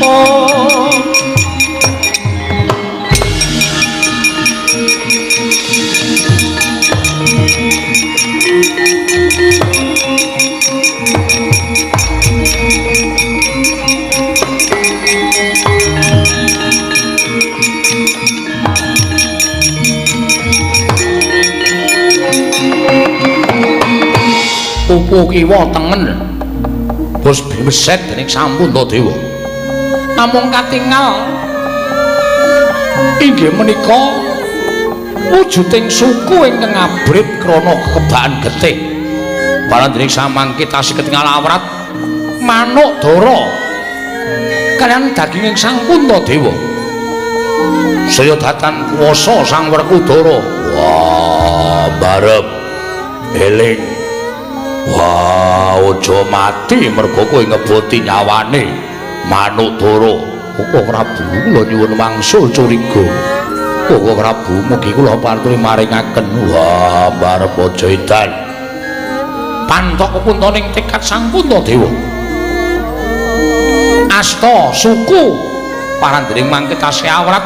Oh. Pupu kiwa tengen Bos bimeset dening Sang Puntadewa. Namung katingal inggih menika wujuding suku ingkang abrit krana kekebakan getih. Parandene samangke tasih ketingal awrat manuk dara kaliyan daginging Sang Puntadewa. Saya datan kuwasa Sang Werkudara. Wah, barep eling. Wah, aja mati mergo kowe ngeboti nyawane manuk dara. Koko Prabu kula nyuwun wangsul curiga. Koko Prabu mugi kula paturi maringaken. Wah, barep aja edan. Pantok kepuntoning tekad Sang Puntadewa. Asta suku parandring mangke tasih awrat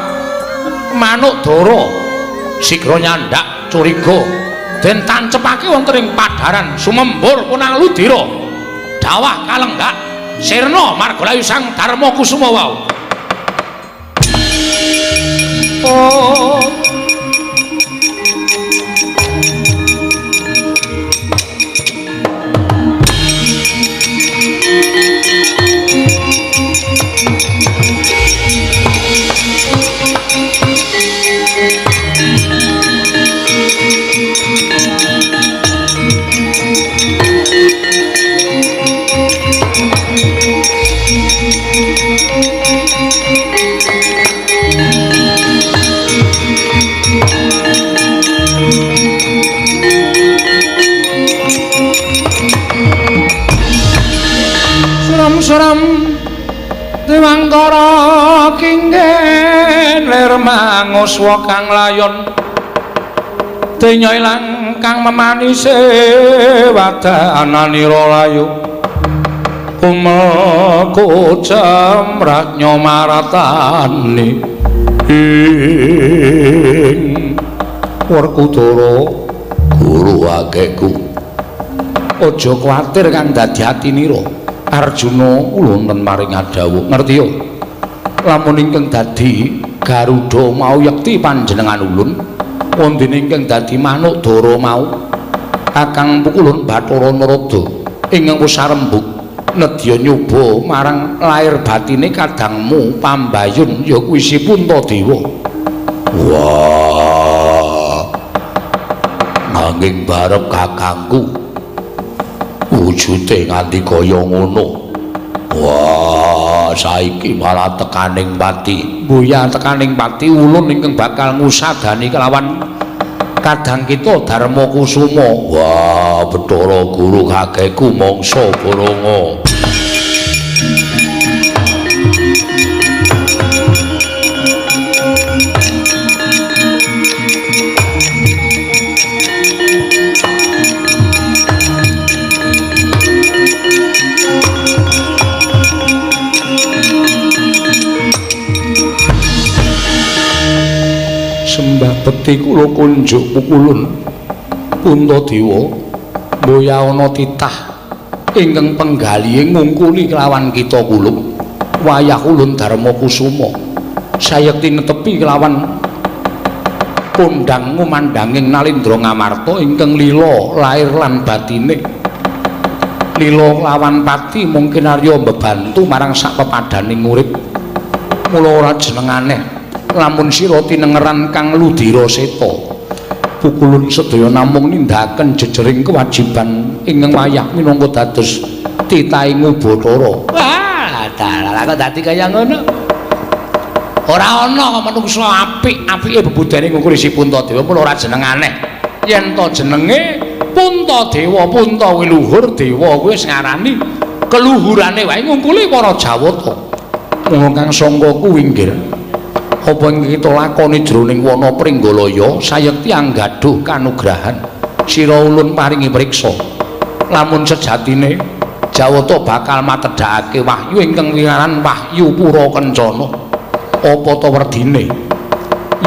manuk dara sigra nyandak curiga den tancepake wonten ing padharan sumembur punang ludira dawah kalenggak sirna margalayu Sang Darma Kusuma wau. Oh. Suram Dewangkara kingen lir manguswa kang layon denya ilang kang memanise wadananira layu kumel kucem rajnya maratani ing Werkudara. Guru akehku aja kuwatir kang dadi atinira. Arjuna wonten maring adawuh ngerti yo lamun ingkang dadi Garuda mau yekti panjenengan ulun wondene ingkang dadi manuk dara mau kakang pukulun Bathara Narada ingkang wis arembug nedya nyoba marang lair batine kadangmu pambayun ya kuwi si Puntadewa. Wah, nanging barep kakangku wujude nganti kaya ngono. Wah, saiki malah tekaning pati. Mbuya tekaning pati ulun ingkang bakal ngusadani kelawan kadang kita Darma Kusuma. Wah, Bathara Guru kakekku mangsa boronga. Sembah bekti kula kunjuk pukulun Puntadewa mboya ana titah ingkang penggalihe ngungkuli kelawan kita kulup wayah ulun Darma Kusuma sayekti netepi kelawan kondang ngumandhanging Nalindra Ngamarta ingkang lila lair lan batine lila lawan pati mungkin arya mbebantu marang sak pepadaning urip. Mula ora jeneng aneh lamun sira tinengeran kang ludira seta. Pukulun sedaya namung nindakaken jejering kewajiban ingkang wayah minangka dados titahing Bathara. Wah, dalah kok dadi kaya ngono. Ora ana manungsa apik, apike bebudene ngungkuli si Puntadewa mula ora jeneng aneh. Yen to jenenge Puntadewa, Punta kuwi luhur, dewa kuwi wis ngarani keluhurane wae ngungkuli para Jawata. Mula kang sangka kuwi nggih apa ingkang kita lakoni jroning wana Pringgalaya sayekti anggaduh kanugrahan sira ulun paringi priksa lamun sejatine Jawata bakal matedhakake wahyu ingkang wiyaran Wahyu Pura Kencana. Apa ta werdine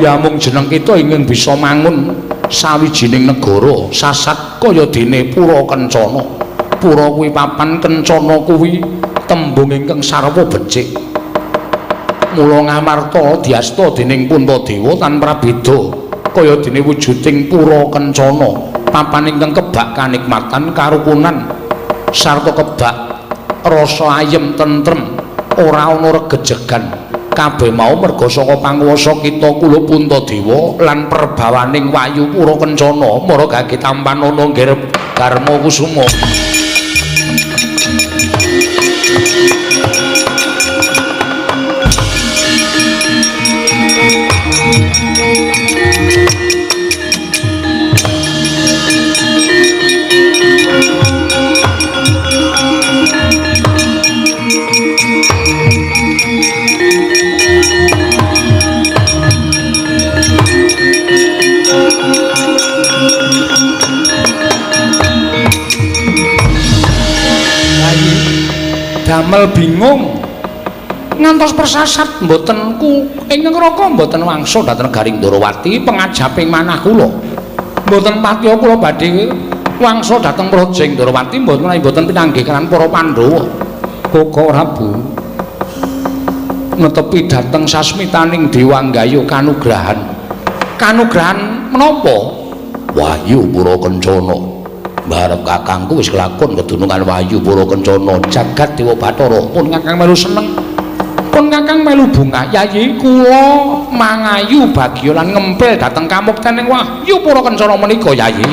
ya mung jeneng kita ingkang bisa mangun sawijining negara sasat kaya dene Pura Kencana. Pura kuwi papan, kencana kuwi tembung ingkang sarwa becik. Mula Ngamarta diasta dening Puntadewa tan prabeda kaya dene wujuding Pura Kencana, papan ingkang kebak kanikmatan karukunan sarta kebak Rasa ayem tentrem, ora ana regejegan. Kabeh mau merga saka panguwasa kita kula Puntadewa lan perbawaning Wayu Pura Kencana mara gage tampanana nggir Darma Kusuma. Damel bingung ngantos persasat mboten ku ingkang raka mboten wangsa dhateng Garing Ndorowati pengajaping manah kula. Mboten patiya kula badhe wangsa dhateng Praja Ndorowati mboten menawi mboten pinanggih kaliyan para Pandhawa. Koko Prabu netepi dhateng sasmitaning Dewa Gayuh kanugrahan. Kanugrahan menapa? Wahyu Pura Kencana. Barep kakangku wis kelakon kedunungan Wahyu Pura Kencana jagat Dewa Bathara pun kakang melu seneng, pun kakang melu bungah. Yayi kula mangayu bagya lan ngempil dhateng kamuktening Wahyu Pura Kencana menika Yayi.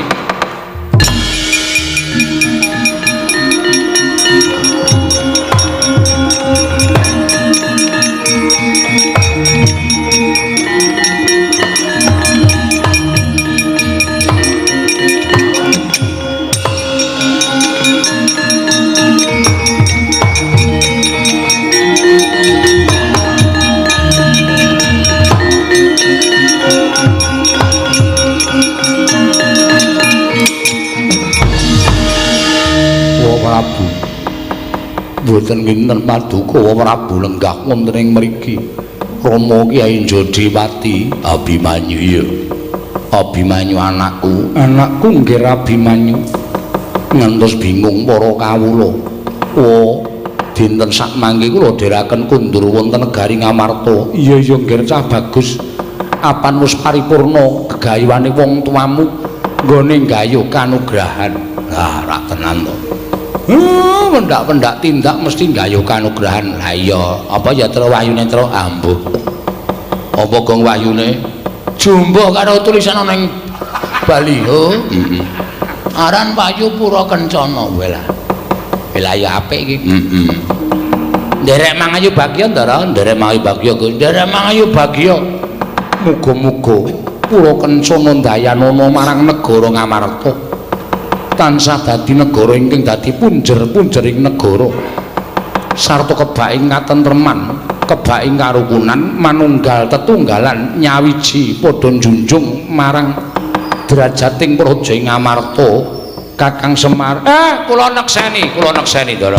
Prabu mboten nginten paduka Prabu lenggah wonten ing mriki. Rama Kyai Jodewati Abimanyu. Iya Abimanyu anakku, anakku nggih Abimanyu. Ngantos bingung para kawula. Oh, dinten sakmangke kula dherekaken kundur wonten negari Ngamarta. Iya iya nggih cah bagus. Apan wis paripurna gegayuhane wong tuamu nggone nggayuh kanugrahan. Lah ra tenan to. Pendak-pendak tindak mesti nggayuh kanugrahan. Lah iya, apa ya tru wahyune tru ambuh. Apa gong wahyune? Jumbuh karo tulisan ana ing baliho. Heeh. Aran Wahyu Pura Kencana. Welah. Welah ya apik iki. Heeh. Nderek mangayu bagya Ndara, nderek mangayu bagya, nderek mangayu bagya. Muga-muga Pura Kencana ndayanana marang negara Ngamarta. Tansah dadi negara ingkang dadi punjer-punjering negara sarta kebaking katentreman, kebaking karukunan, manunggal tetunggalan nyawiji padha njunjung marang derajating praja Ngamarta. Kakang Semar, kula nekseni Ndara.